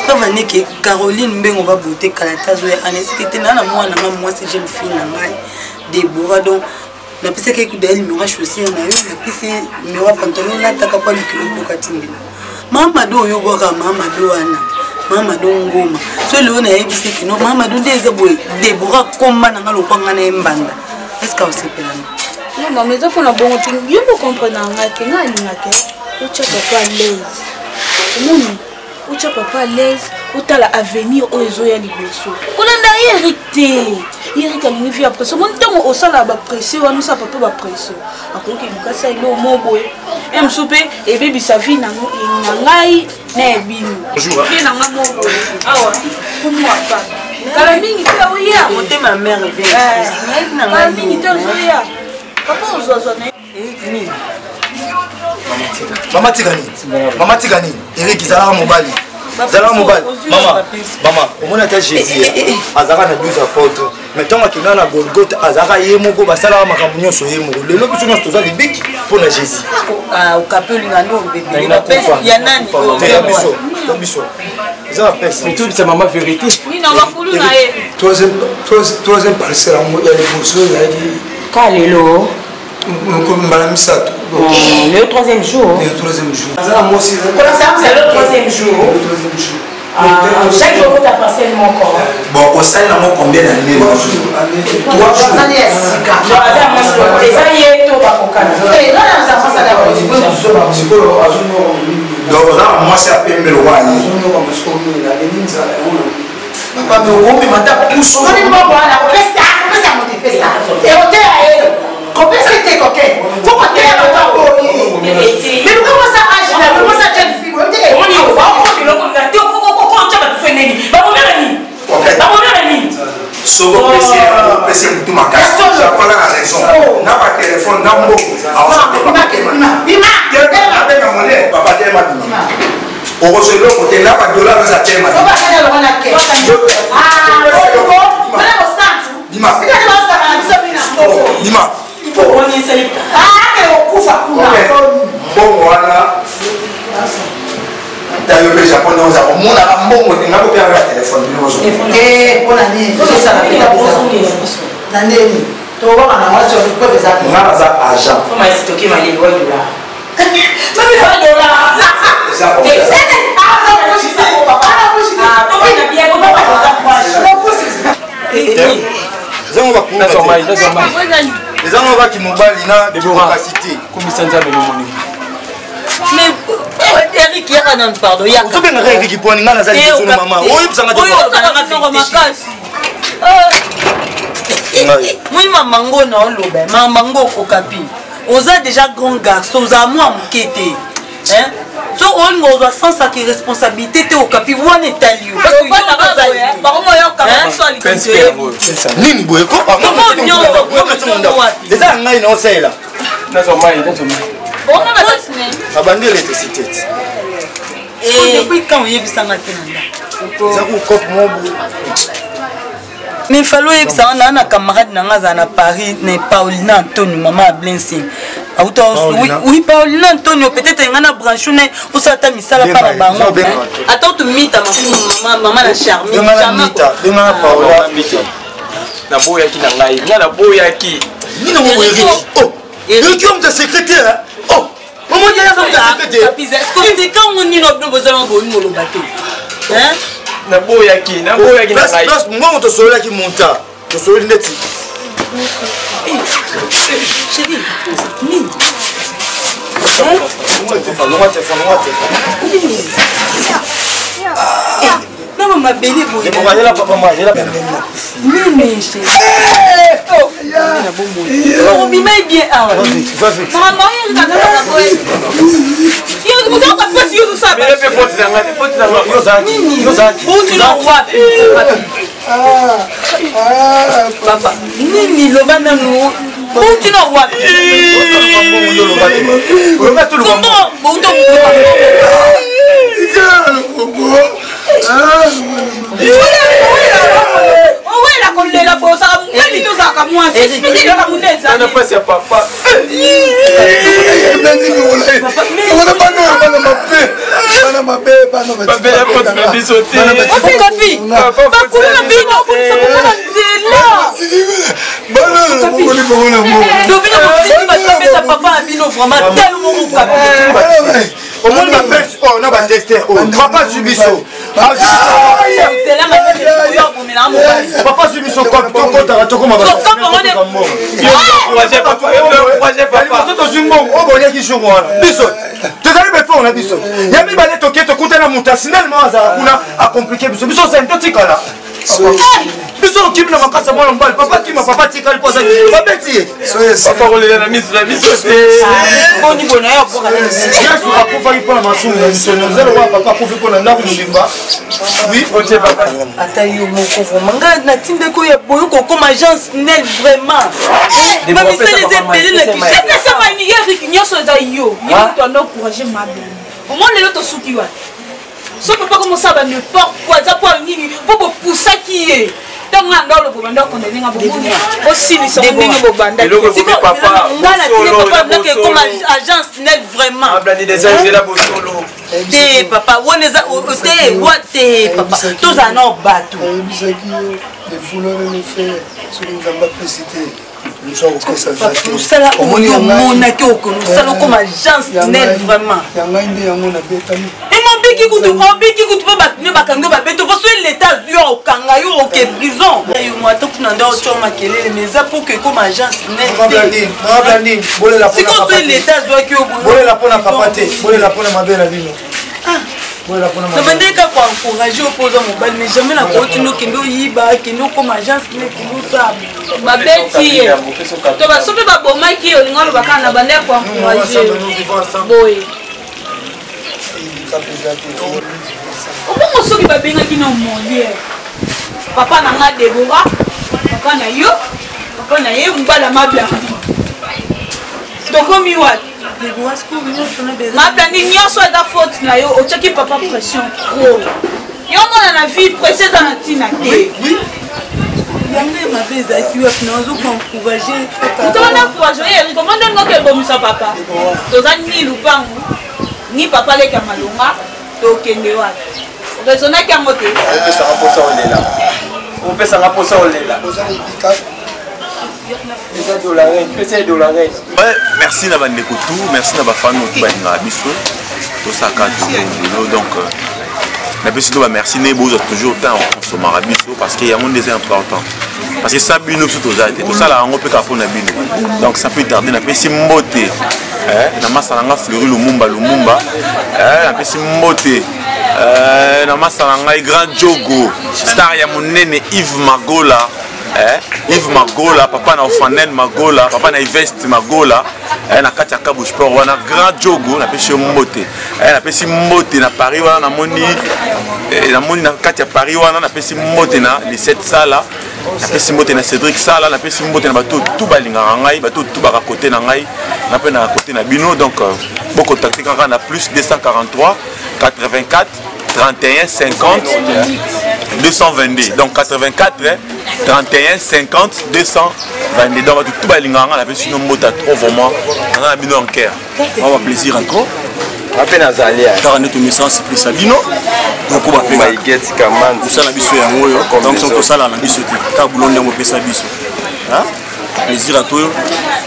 preuve ane ke Caroline Mbengo ba beauté kala te azoya ana esike te na na mwana nga mwasi jeune fille na ngai Deborah donc napesaki ye kuda numéro ya chaussure na yo napesi numéro ya pantalon nataka mpo alukilo mboka tindela mamado oyo obwaka mamado wana mamado ngoma so lelo nayebisi kino mamado nde eza boye Deborah komba na nga lokwa nga na ye mbanda est ce que osepelana? Non, mama, eza mpona bongo te. Yo mpo comprendre nga te, nga alingaka otya papa à l'aise. Omoni, otya papa à l'aise, otala avenir oyo ezoya liboso. Kolanda ye Eric te. Eric alingi vie ya presse. Omoni ntango osala bapresse wana, osala papa bapresse, akoki eluka sa eloko moko boye. Ye mosusu mpe ebebisa vie na ngai na ya bino. Vie na ngai moko boye. Awa, kumu apa. Kala mingi te oya. Motema mère Kala mingi te ozoya. Papa ozwazwa na ye. Mama tika nini? Mama tika nini? Eric zalaka mobali. Zalaka mobali. Mama, mama, omoni ata Jésus azalaka na 12 apôtres. Mais ntango akendaka na Golgotha azalaka ye moko, basalaka makambo nyonso ye moko. Lelo biso nyonso toza libiki mpo na Jésus. Okape olinga nde obebele ya nani? Ya biso, ya biso. Eza ba pesi. Tobisa mama vérité. Oui, na bakulu na ye. Troisième parcelle yango ya liboso ezalaki ka lelo mbala misato. Le troisième jour. Le troisième jour. Aza na mwasi. C'est le troisième jour. Le troisième jour. Ah, chaque jour okota parcelle moko. Bon, osali nango combien d'année? Trois jours. Trois jours. Aza mwasi lokola eza ye to bakokana. Sikoyo azonyoka mingi. Donc oza na mwasi ya pembe lokola ye. Azonyoka masiko mingi, aleli nzala yango na Papa, mais okomema ata pusu. Omoni mbongo wana kopesa kopesa moto epesa ekoteya ye kopesa te koke fo koteya bato boye mais luka mwasa age na yo mwasa jeune fille boye te. Omoni biloko na te okotya bato so ndeni bakomela nini? Bakomela nini? Soki opesi opesi motu makasi, japala na raison na batelefone na mbongo abenga mone papa telema bima okozwa eloko te na badolar eza telema bima bima mbongo wana tayo mpe japon nde oza komonaka mbongo te nga kopia kaka telefone bino bozwa na ndeni tobaka na mwasi oyo preuve eza te nga naza agent Ezango baki mobali na capacité. Kumisa Nzambe nomoni. Mais Eric yaka nanu pardon yaka. Ozobengaka Eric pwani ngai naza liboso na mama. Oyebisanga te. Oyo ozalaka noko makasi. Moi mama ngo na oloba mama ngo okokapi. Oza déjà grand garçon, oza mwa moke te. Hein? So olinga ozwa sens ya responsabilité te okapi wana etali yo. Nini boye ko? Eza ya ngai na osalela. Nazwa mai, nazwa mai. Abandi électricité te. Depuis quand oyebisanga te na ndako? Eza ku cope mo boye. Mais falo oyebisanga naa na camarade na nga azala na Paris na Paulina Antonio, mama ya Blessing. Auta oui Paulina Antonio peut-être nga na branche na osala ata misala pa na bango. Ata otumita makumu mama mama na Charmi. Benga na Mita, benga na Paola. Naboyaki na ngai, nga naboyaki. Nini yango boye Eric? Oh, Eric yo moto ya secrétaire. Oh, omoni ye aza moto ya secrétaire. Kosekango nini bino bozala bolingo oloba te. Hein? Naboyaki, naboyaki na ngai. Place mbongo tosololaki monta. Tosololi ndeti. Chéri, nini? Naba mabele boye. Nini chéri? Obima bien awa. Papa, nini loba nanu outi na wapi? Owela kolela bozaka mobali tozalaka mwasi pasi ya papa. Bana mabe, bana mabe, bana Okapi, bakulu na bino okolisa komona nzela. Lobino botindi bato babeta papa na bino vraiment tel moko Okapi. Omoni bapesi oyo na bateste oyo papa azwi biso, papa azwi biso, tokotaka tokoma liboso, tozwi mbongo oyo boliaki jour wana. Biso tozali befort na biso ya mibale, toke tokutana moto asinalema azala kuna acompliquer biso. Biso osali totikala biso okimi na makasi ya mwana mobali. Papa kima, papa tikali mpo azali babeti ye. Papa kolela na miso na biso te. Boni boye na yo akoka? Yesu akufaki mpo na masumu na biso. Eza lokola papa akufi mpo na ndako mobimba. Oui. Ata yo moko vraiment, ngai natindaki oyo boye kokoma agence nel vraiment, bamisala eza ebele na Kinshasa. Erik, nyonso eza yo. Ye moto ando encourage mabe. Omoni lelo tosuki wana. So papa komosala ba n'importe quoi, eza po nini? Mpo bopusaki ye. Ntango nga ndo aloba, banda okondane nga, bomoni osilisa ngo ndenge bobandaki. Nga natindi papa ndako ekoma agence nel vraiment te. Papa wana eza te wa te. Papa, tozala na bato. Ayebisaki yo de vouloir le faire, soki Nzambe apesi te, mosu akopesa. Mosala oyo omonaki okosala okoma agence nel vraiment. Ya ngai nde yango nabetami. Emobiki kutu, obiki kutu mpo bato nde bakangi yo, babeto mpo soki leta azwi yo, okanga yo, oke prison. Yo mo ata kuna nde otya makelele, mais eza mpo ke ekoma agence nel. Sikoyo soki leta azwaki yo? Bolela mpona papa te, bolela mpona mabe na bino. Na bandeki kaka koencourager yo mpo oza mobali, mais jamais nakotinda okende oyiba, kende okoma agence ne, kende osala. Babeti ye to baso mpe babomaki ye, olinga oloba kaka na banda ya koencourager boye. Obongo soki babengaki na Molière, papa na nga Debora, papa na yo, papa na ye mobala Mablandi, tokomi wapi? Mablandi, nyonso eza faute na yo. Otiaki papa pression trop. Yo mona na vie, pression eza na ntina te. Yango mabe ezalaki wapi? Nazokoencourager. Moto wana encourage ye, Eriko mo ndenge oke ebomisa papa. Toza ni lupangu ni papa leki ya malonga, tokende wapi? Raisonnaki yango te. Opesanga mposa olela, opesanga mposa olela. Ouais, merci na bandeko tout, merci na bafans oyo tout balingaka biso, tosaka toujours boulot. Donc napesi to bamerci nde bozwa toujours temps okonsomaka biso, parce que yango nde eza important, parce que sa bino biso toza te, tosala yango mpe kaka mpona bino. Donc sans plus tarder, napesi mbote na masa na nga Fleury Lumumba Lumumba, napesi mbote na masa na ngai Grand Jogo, star ya monene Yves Magola, Yves Magola, papa na Ofanel Magola, papa na Ivest Magola, na kati ya Kabu Sport wana. Grand Jogo, napesi yo mbote. Napesi mbote na Paris wana, namoni namoni na kati ya Paris wana. Napesi mbote na Lisette Sala, napesi mbote na Cédric Sala, napesi mbote na bato tu balingaka ngai, bato tu baka kote na ngai, na mpe na kote na bino. Donc bocontacte kaka na plus 243 84 31 50 222, donc 84 31 50 222. Donc bato tu balingaka ngai, napesi bino mbote trop vraiment, naza na bino en cœur. Awa plaisir encore ape nazali kaka nde tomesana siplisa bino, tokoba mpe kosala biso yango oyo. Donc soki tosala na biso te kaka bulo ndenge opesa biso plaisir ato oyo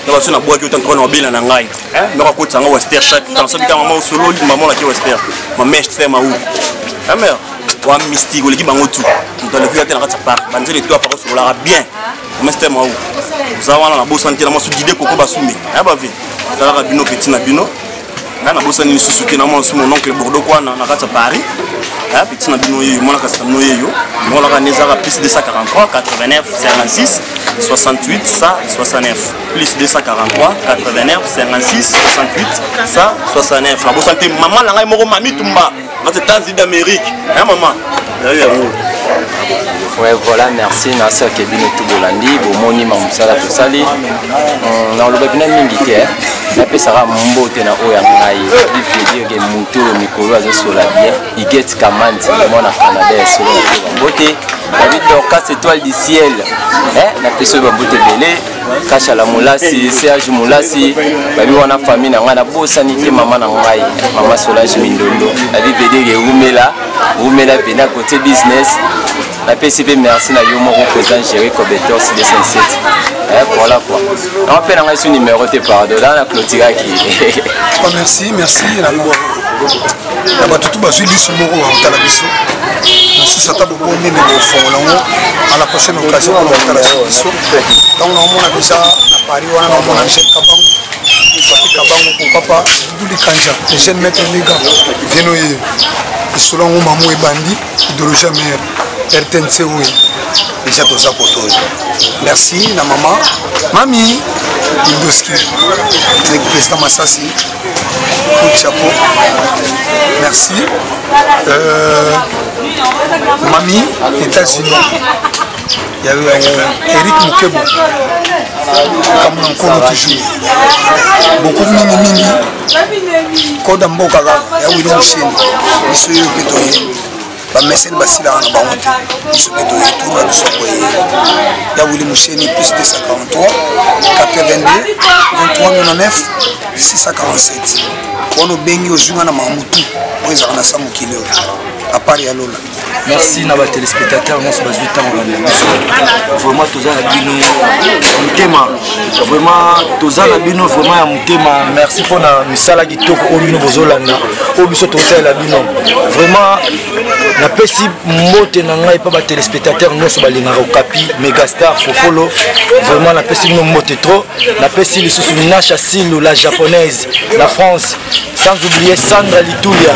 na baso nabwaki yo tantoka na babela na ngai moko akotisa nga wester chaque temps. Soki kaka mama osololi, mama olaki wester, mama Ester Mau, mare wa mystique, oleki bango tu, moto aleki yo te na kati ya parc banzele to apaka, osololaka bien, mama Ester Mau. Oza wana nabosani te na mwasi Dide Koko Basumbi. Ya ba vie. Talaka bino petit na bino. Ngai nabosani lisusu te na mwasi mon oncle Bordeaux kwana na kati ya Paris. Ya petit na bino yeyo, mwana kasi na bino yeyo. Mwana kaka ezaka plus 243 89 56 68 169 plus 243 89 56 68 169. Nabosani te mama na ngai moko Mami Tumba. Na États-Unis d'Amérique. Hein maman? Yango. Ouais, voilà, merci. Merci à Kevin tout bolandi, bomoni ma musala tosali. Nalobaki na mingi te. Napesaka mbote na oyo ya ngai. Veut dire que moto oyo mikolo azosola bien. Iget Kamandi, mwana Canada ya solo na mbote. David Dorcas étoile du ciel. Eh, napesi oyo bambote ebele. Kashala Mulasi, Serge Mulasi, babi wana famille na ngai nabosani te mama na ngai, mama Solange Mindondo. Babi veut dire que umela, umela pena côté business. Napesi mpe merci na yo moko président Jerry Kobetos 207. Eh, voilà quoi. Na mpe na ngai su numéro te pardon, là na clôturaki. Oh, merci, merci na bato tu bazwi liso moko bakotala biso mosusu ata bobombi me bofongola yango à la prochaine occasion mpona kotala biso. Ntango naomona deja na Paris wana, naomona Michel Kabangu, Papi Kabangu, pourquoi pas Dudu Likanja, le jeune maître Mega vieno ye lisolo yango mamu ebandi idéologie ya mare RTNC oyo deja toza koto oyo. Merci na mama mami Indoski avec président Masasi, coup de chapeau, merci. Mami États-Unis ya Eric Mukebo kamuna nkolo toujours beaucoup mingi mingi koda mboka kaka ya Wili Musheni biso oyo mpe toye bamesene basilaka na bango te biso mpe toye tour na biso koye ya Wili Musheni plus 243 82 23 99 647 wana obengi ozwi nga na mamutu oyo ezalaka na sa mokili oyo apart ya lola. Merci na batéléspectateur nyonso bazwi ntango balanda biso. Vraiment toza na bino ya motema, vraiment toza na bino vraiment ya motema. Merci mpona misala kitoko oyo bino bozolanda oyo biso tozosalela bino. Vraiment napesi mbote na ngai mpa batéléspectateur nyonso balingaka Okapi Megastar Fofolo. Vraiment napesi bino mbote trop. Napesi lisusu Nasha Silu la japonaise na France, sans oublier Sandra Litulia,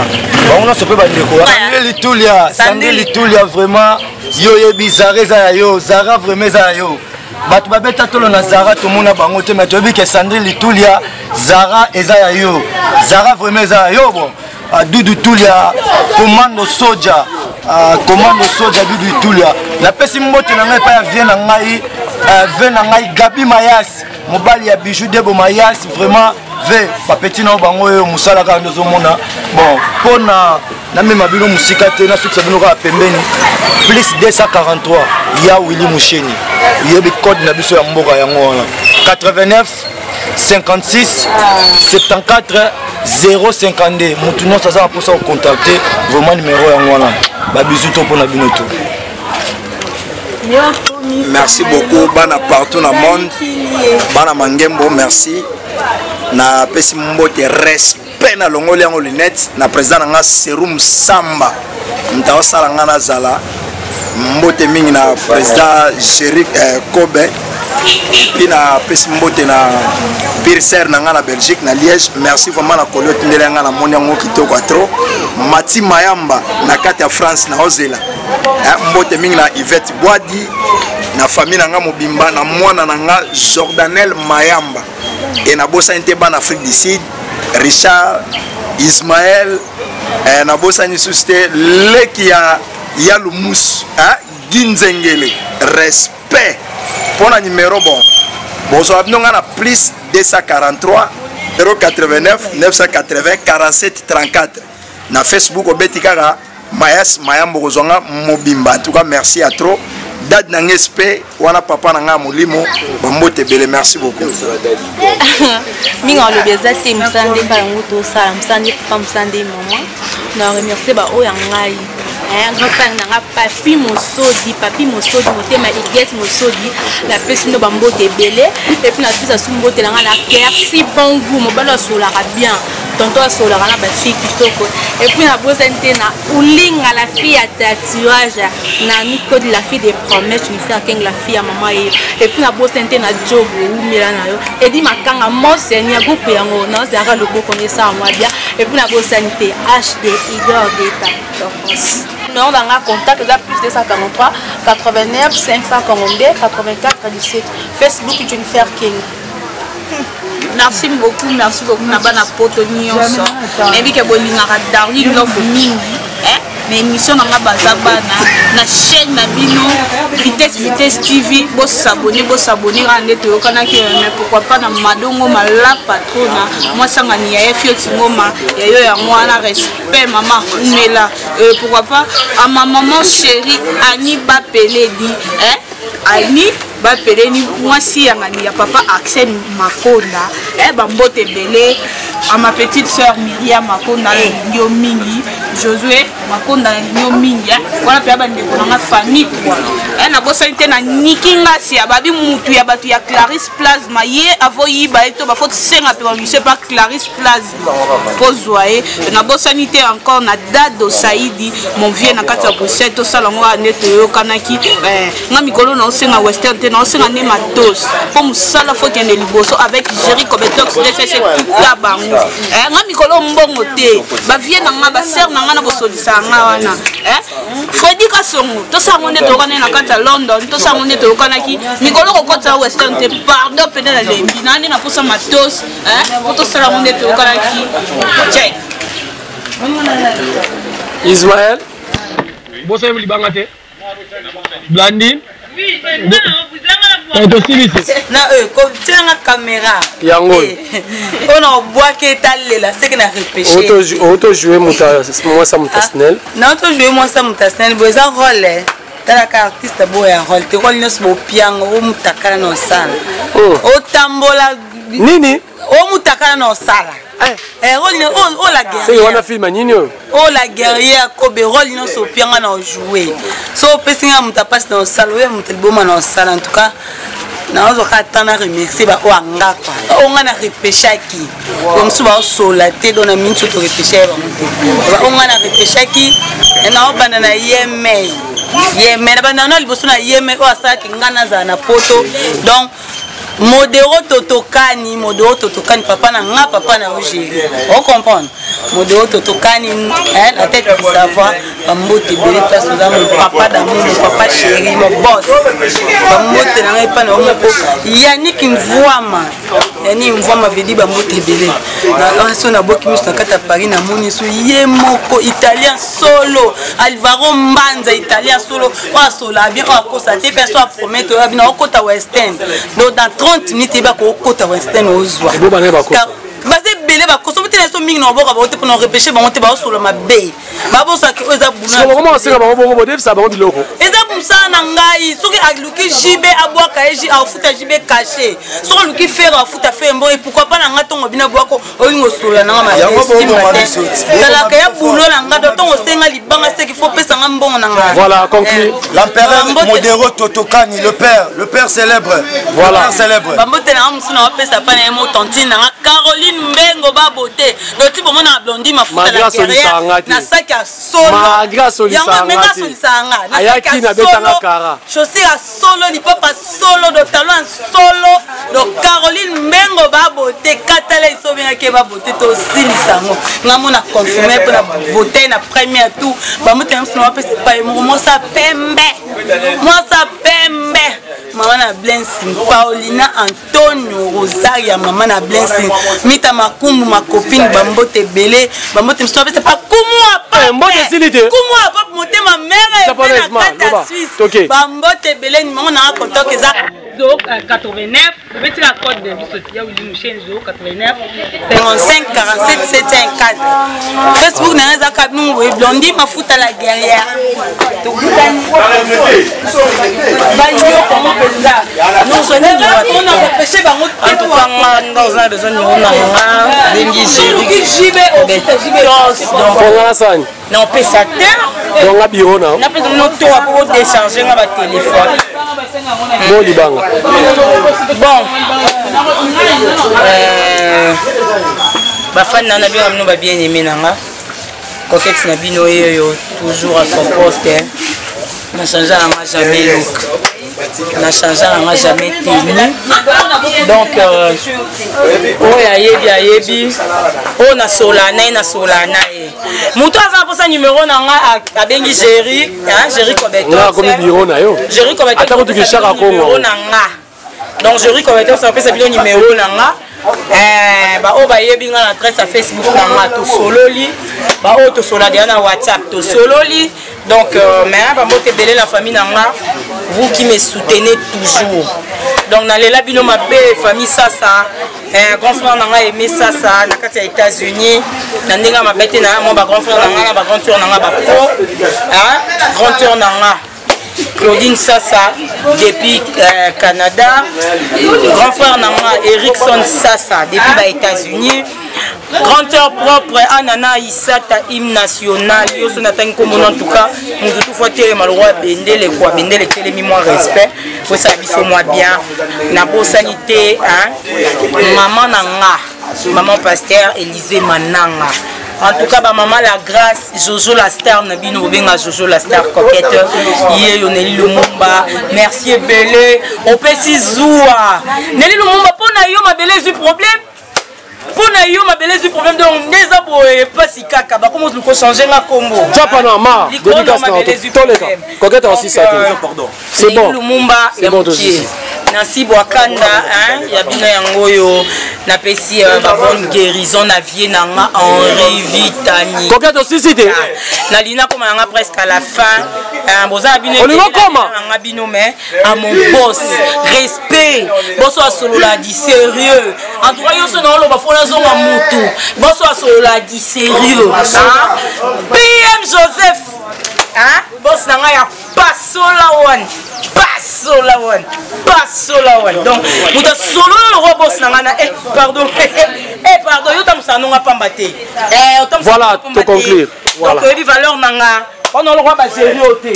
bango nyonso mpe bandeko Sandra Litulia, Sandra Litulia. Vraiment yo oyebi Zara eza ya yo, Zara vraiment eza ya yo. Bato babeta tolo na Zara tomona bango te, mais toyebi ke Sandri Litulia, Zara eza ya yo, Zara vraiment eza ya yo. Bon, Dudu Tulia, commando soja, commando soja Dudu Tulia, napesi mbote na ngai epai ya vie na ngai, vie na ngai Gabi Mayas, mobali ya Bijou Debo Mayas. Vraiment ve bapeti na yo bango oyo mosala kaka nde ozomona. Bon, mpona namema bino mosika te, nasukisa bino kaka pembeni plus 243 ya Willi Musheni, oyebi code na biso ya mboka yango wana, 89 56 74 052. Motu nyonso aza na mposa kocontacte vraiment numero yango wana. Babizu to mpona bino to. Merci beaucoup bana partout na monde, bana Mangembo, merci. Napesi mbote, respect, nalongoli yango lunette na président na nga Serum Samba, moto aosala nga nazala. Mbote mingi na président Géri Kobe, epuis napesi mbote na pirser na nga na Belgique, na Liège. Merci vraiment na koli otindeli nga, namoni yango kitoko ya trop. Mati Mayamba na kati ya France naozela. Mbote mingi na Yvette Bwadi na famille na nga mobimba, na mwana na nga Jordanel Mayamba, e nabosani te bana Afrique du Sud, Richard Ismael, nabosani lisusu te leki ya ya Lumusu, Ginzengele. Respect mpo na numero. Bon, bozwa bino nga na plus 243 089 980 47 34. Na Facebook obeti kaka Mayas Mayambo, kozwa nga mobimba. En tout cas merci à trop dad na nga sp wana, papa na nga ya molimo, bambote ebele, merci beaucoup. Mingi alobi eza te. Mosala nde mpa yango tosala, mosala nde papa, mosala nde mama. Na remercie baoyo ya ngai, grand frère na nga Papi Mosodi, Papi Mosodi motema, Iget Mosodi, napesi bino bambote ebele. Epuis napesa su mbote na nga na Kersi Bongu, mobali asolaka bien. Tonton asololaka na bafille kitoko. Et puis nabosani te na Ulinga la fille ya tatouage na Mikodi la fille des promesses Jennifer Keng la fille ya maman ye. Et puis nabosani te na Jobo umela na yo. Edi Makanga mon seigneur groupe yango nazalaka loboko nde esala mwa bien. Et puis nabosani te HD Igor Deta Tokos. Numéro na nga contact eza plus 243 89 542 84 17 Facebook Jennifer King. Merci beaucoup, merci beaucoup na bana poto nyonso. Nayebi ke bolingaka Darling Love mingi. Eh? Na émission na nga baza bana na chaîne na bino Vitesse Vitesse TV bo s'abonner bo s'abonner kaka nde toyokanaki mais pourquoi pas na Mado Ngoma la patrona mwasangani ya Fioti Ngoma ya yo yango wana respect mama umela euh, pourquoi pas à ma maman chérie Annie Bapeledi eh? Annie Bapeleni mwasi ya ngani ya papa Axel Makonda eh, bambote ebele à ma petite sœur Myriam Makonda nalingi yo mingi Josué Makonda nalingi yo mingi eh. wana mpe ya bandeko na nga famille quoi eh, nabosani te na Niki Ngasi ya babi mutu ya bato ya Clarisse Plasma ye avoyiba ye to bafo tosenga mpe bamisie pa Clarisse Plasma kozwa ye nabosani te encore na dado saidi mon vieux na kati ya bruxelles tosala yango kaka nde toyokanaki eh, nga mikolo naosenga western te naosenga nde matos mpo mosala fo kende liboso avec jerry cobetox dss tuta bango eh, nga mikolo mbongo te bavie na nga basere na nga na bosolisa nga wana eh, fredi kasongo tosala yango nde toyokanaki na kati ya london tosala yango nde toyokanaki mikolo kokotisa western te pardon pene nalembi na nde naposa matos po tosala yango nde toyokanaki check Ismaël bosani libanga te Blandine tosilisi na kotianga kamera yango oyo oyo na obwaki etalela seke na repêche otojoue mwasi ya moto snel na otojoue mwasi ya moto snel bo eza role talaka artiste boya role te role nyonso bopiango omutakala na osala otambola nini omutakala na osala eh. Eh, role oyo la guerrière wana film nini oyo oyo la guerrière kobe role nyonso opianga na ojoue so opesi ngai moto apasi na osala oyo moto liboma na osala en tout cas nazwa kaka temps na remercier baoyo anga kua oyo ngai na repechaki bamosusu baosola te do na mingi so torepecha ye bango te baoyo ngai na repechaki naobanda na ye mei ye mei nabanda na liboso na ye mei oyo asalaki ngai nazala na poto donc modero totokani modero totokani papa na nga papa na yo géri ocomprendre modero totokani la tête du savoir bambote ebele place oza mon papa d'amour mon papa chéri mon boss bambote na ngai epai na yo moko yannick mvuama yannick mvuama vedi bambote ebele so naboki miso na kati ya paris namoni so ye moko italien solo alvaro mbanza italien solo oyo asola bien oyo akosa te mpe so apromete oyo abina okota western donc dans 30 minutes yeba kokota western ozwa baza ebele bakosa mpe te na biso mingi na maboka bango te mpona repeshe bango te baosola mabe babosaka oyo eza bulakoma bango bongo bodefisa bango biloko eza mosala na ngai soki aluki jb abwaka ye afuta jb cache soki aluki fere afuta fere mbongo pourquoi pas na ngai ntongo bino abwako olingi osolola nanga mabetalaka ya bulo na nga do ntongo osenga libanga seki fo opesa nga mbongo na nga voilà conclu l'empereur modero totokani le père le père célèbre voilà le père célèbre bambote na nga mosusu na bapesa pa na ye mo tantine na nga caroline mbengo babote doti bomona na blondi mafuta na guerrière na saki ya solo yango menga asolisaka nga na saki ya solo chaussure ya solo lipapa solo do talon solo do caroline mbengo babote katala esobengaki babote tosilisa yango nga mona confirme mpo na vote na première tour bamoto yango sima bapesa epai moko mwasa pembe mwasa pembe mama na blessing paulina antonio rosaria mama na blessing mita makumbu makopine bambote ebele bambote mosusu bapesa pa kumu mbote esili te kumu apape motema mere epe na kati ya suisse bambote ebele nimango nanga kontok eza 089 obetika code na biso ya wili musheni 089 55 47 714 facebook nanga eza kabingo boye blondi mafuta la guerrière tokutani bayokango mpenza nozonipeshe bango nga nga oza na besoin numéro na nga bengi jerikongana sani na opesa te donc nga biro na napesa bino toa po odecharge nga batelefone bo libanga bon euh... Bafani na na bino bino ba bien aimé na nga. Coquette na bino yeyo toujours à son poste. Hein. Na change na nga jamais look. Na change na nga jamais tenue. Donc euh, oyo ayebi ayebi oyo nasola na ye nasola na ye moto aza mposa numero na nga abengi Jerry, hein, Jerry Kobeto. Nga akomi bureau na yo. Jerry Kobeto. Ata kutu kishaka Kongo. Na nga. Donc Jerry Kobeto apesa bino numero na nga. Eh, baoyo bayebi nga na adresse ya Facebook na nga tosololi, baoyo tosola deja na WhatsApp tosololi. Donc euh, mais bambote ebele na famille na nga, vous qui me soutenez toujours. Donc nalela bino mabe famille sasa. Eh, grand frère na ngai aimé sasa na kati ya États-Unis na ndenge ya mabe te na mwa ba grand frère na ngai na ba grand sœur na ngai ba pro, hein, grand sœur na nga Claudine Sassa depuis euh, Canada, grand frère na nga Erickson Sassa depuis ba États-Unis, grand sœur propre Anana Isata hymne national yo so natangi komona en tout cas mutu tu faut telema lokwa bendele quoi, bendele telemi mwa respect osala biso mwa bien nabosani te hein maman na nga maman pasteur Élisée Mananga. En tout cas, ba maman la grâce, Jojo la star na bino bobenga Jojo la star coquette. Ye yo Nelly Lumumba, merci ebele. Opesi zuwa. Nelly Lumumba pona yo mabele ezui problème. Pona yo mabele ezui problème donc ndeza boye pasi kaka bakoma ko changer nga kombo. Japa na ma, Likolo dédicace na mabele ezui toleka. problème. Coquette aussi ça. Pardon. C'est bon. Lumumba C'est ya bon mokie. tosisi. Nancy Bwakanda hein, ya bino yango oyo napesi euh, ba bonne guérison na vie na nga Henri Vitani. Coquette osisi te. Nalingi nakoma na nga presque à la fin. Euh, boza na bino Olingi okoma? na nga bino mais à mon boss respect boso asolola di sérieux en tout cas yo so na oloba fo nazonga mutu boso asolola di sérieux hein? PM Joseph hein? Boss na nga ya pasola wana pasola wana pasola wana donc moto asolola lokwa boss na nga na eh, pardon eh, pardon yo otambusaka nonga pamba te eh, otambusaka Voilà, nonga pamba to conclure. te. Voilà. Donc oyebi valeur na nga wana olokwa bageri oyo te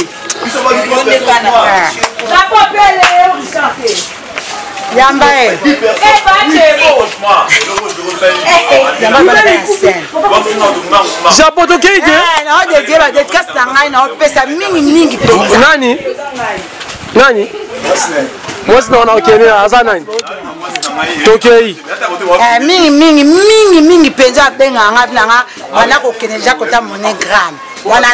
yamba ye Japo tokei te. naodedie badedikase na ngai naopesa mingimingi mpenza Nani? Nani? Mwasi na wana okende aza nani? Tokei. Eh, mingi mingi mingi mingi mpenza abengaka ngai nanga banda kokende deja kota monogramme wana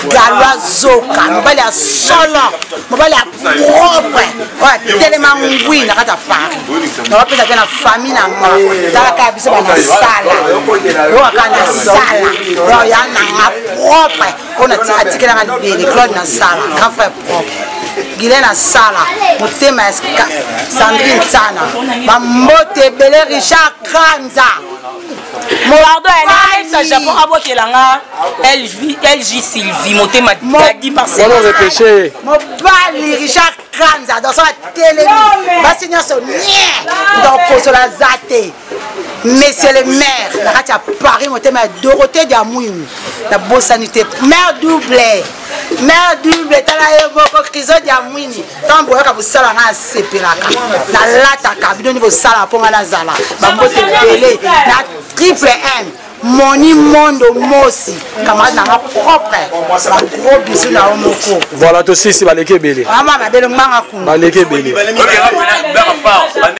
galwa zoka mobali ya solo mobali ya propre oyo atelema ngwi na kati ya paris nawapesa mpe na famille na nga talaka biso bana sala oyo kaka na sala oyo ya na nga propre oyo atikelaka libele claude na sala grand frère propre gile na sala motema ya sandrine tsana bambote ebele richard kranza. Pardon, elle a Japon abokela nga LV LG Sylvie motema dadi par Wana repêché. Mobali Richard Kranza dans son telemi basi nyonso nie donc kosola aza te monsieur le maire na kati ya Paris motema ya Dorothée Diamwini nabosani te maire double maire double tala ye moko Criso Diamwini ntango boyaka bosala nga asepelaka nalataka bino nde bosala mpo nga nazala bambote ebele na triple M moni mondo mosi camarade nanga propre bagros bisu na yo moko. Voilà tosisi baleki ebele. Mama mabele manga kuna. Baleki ebele.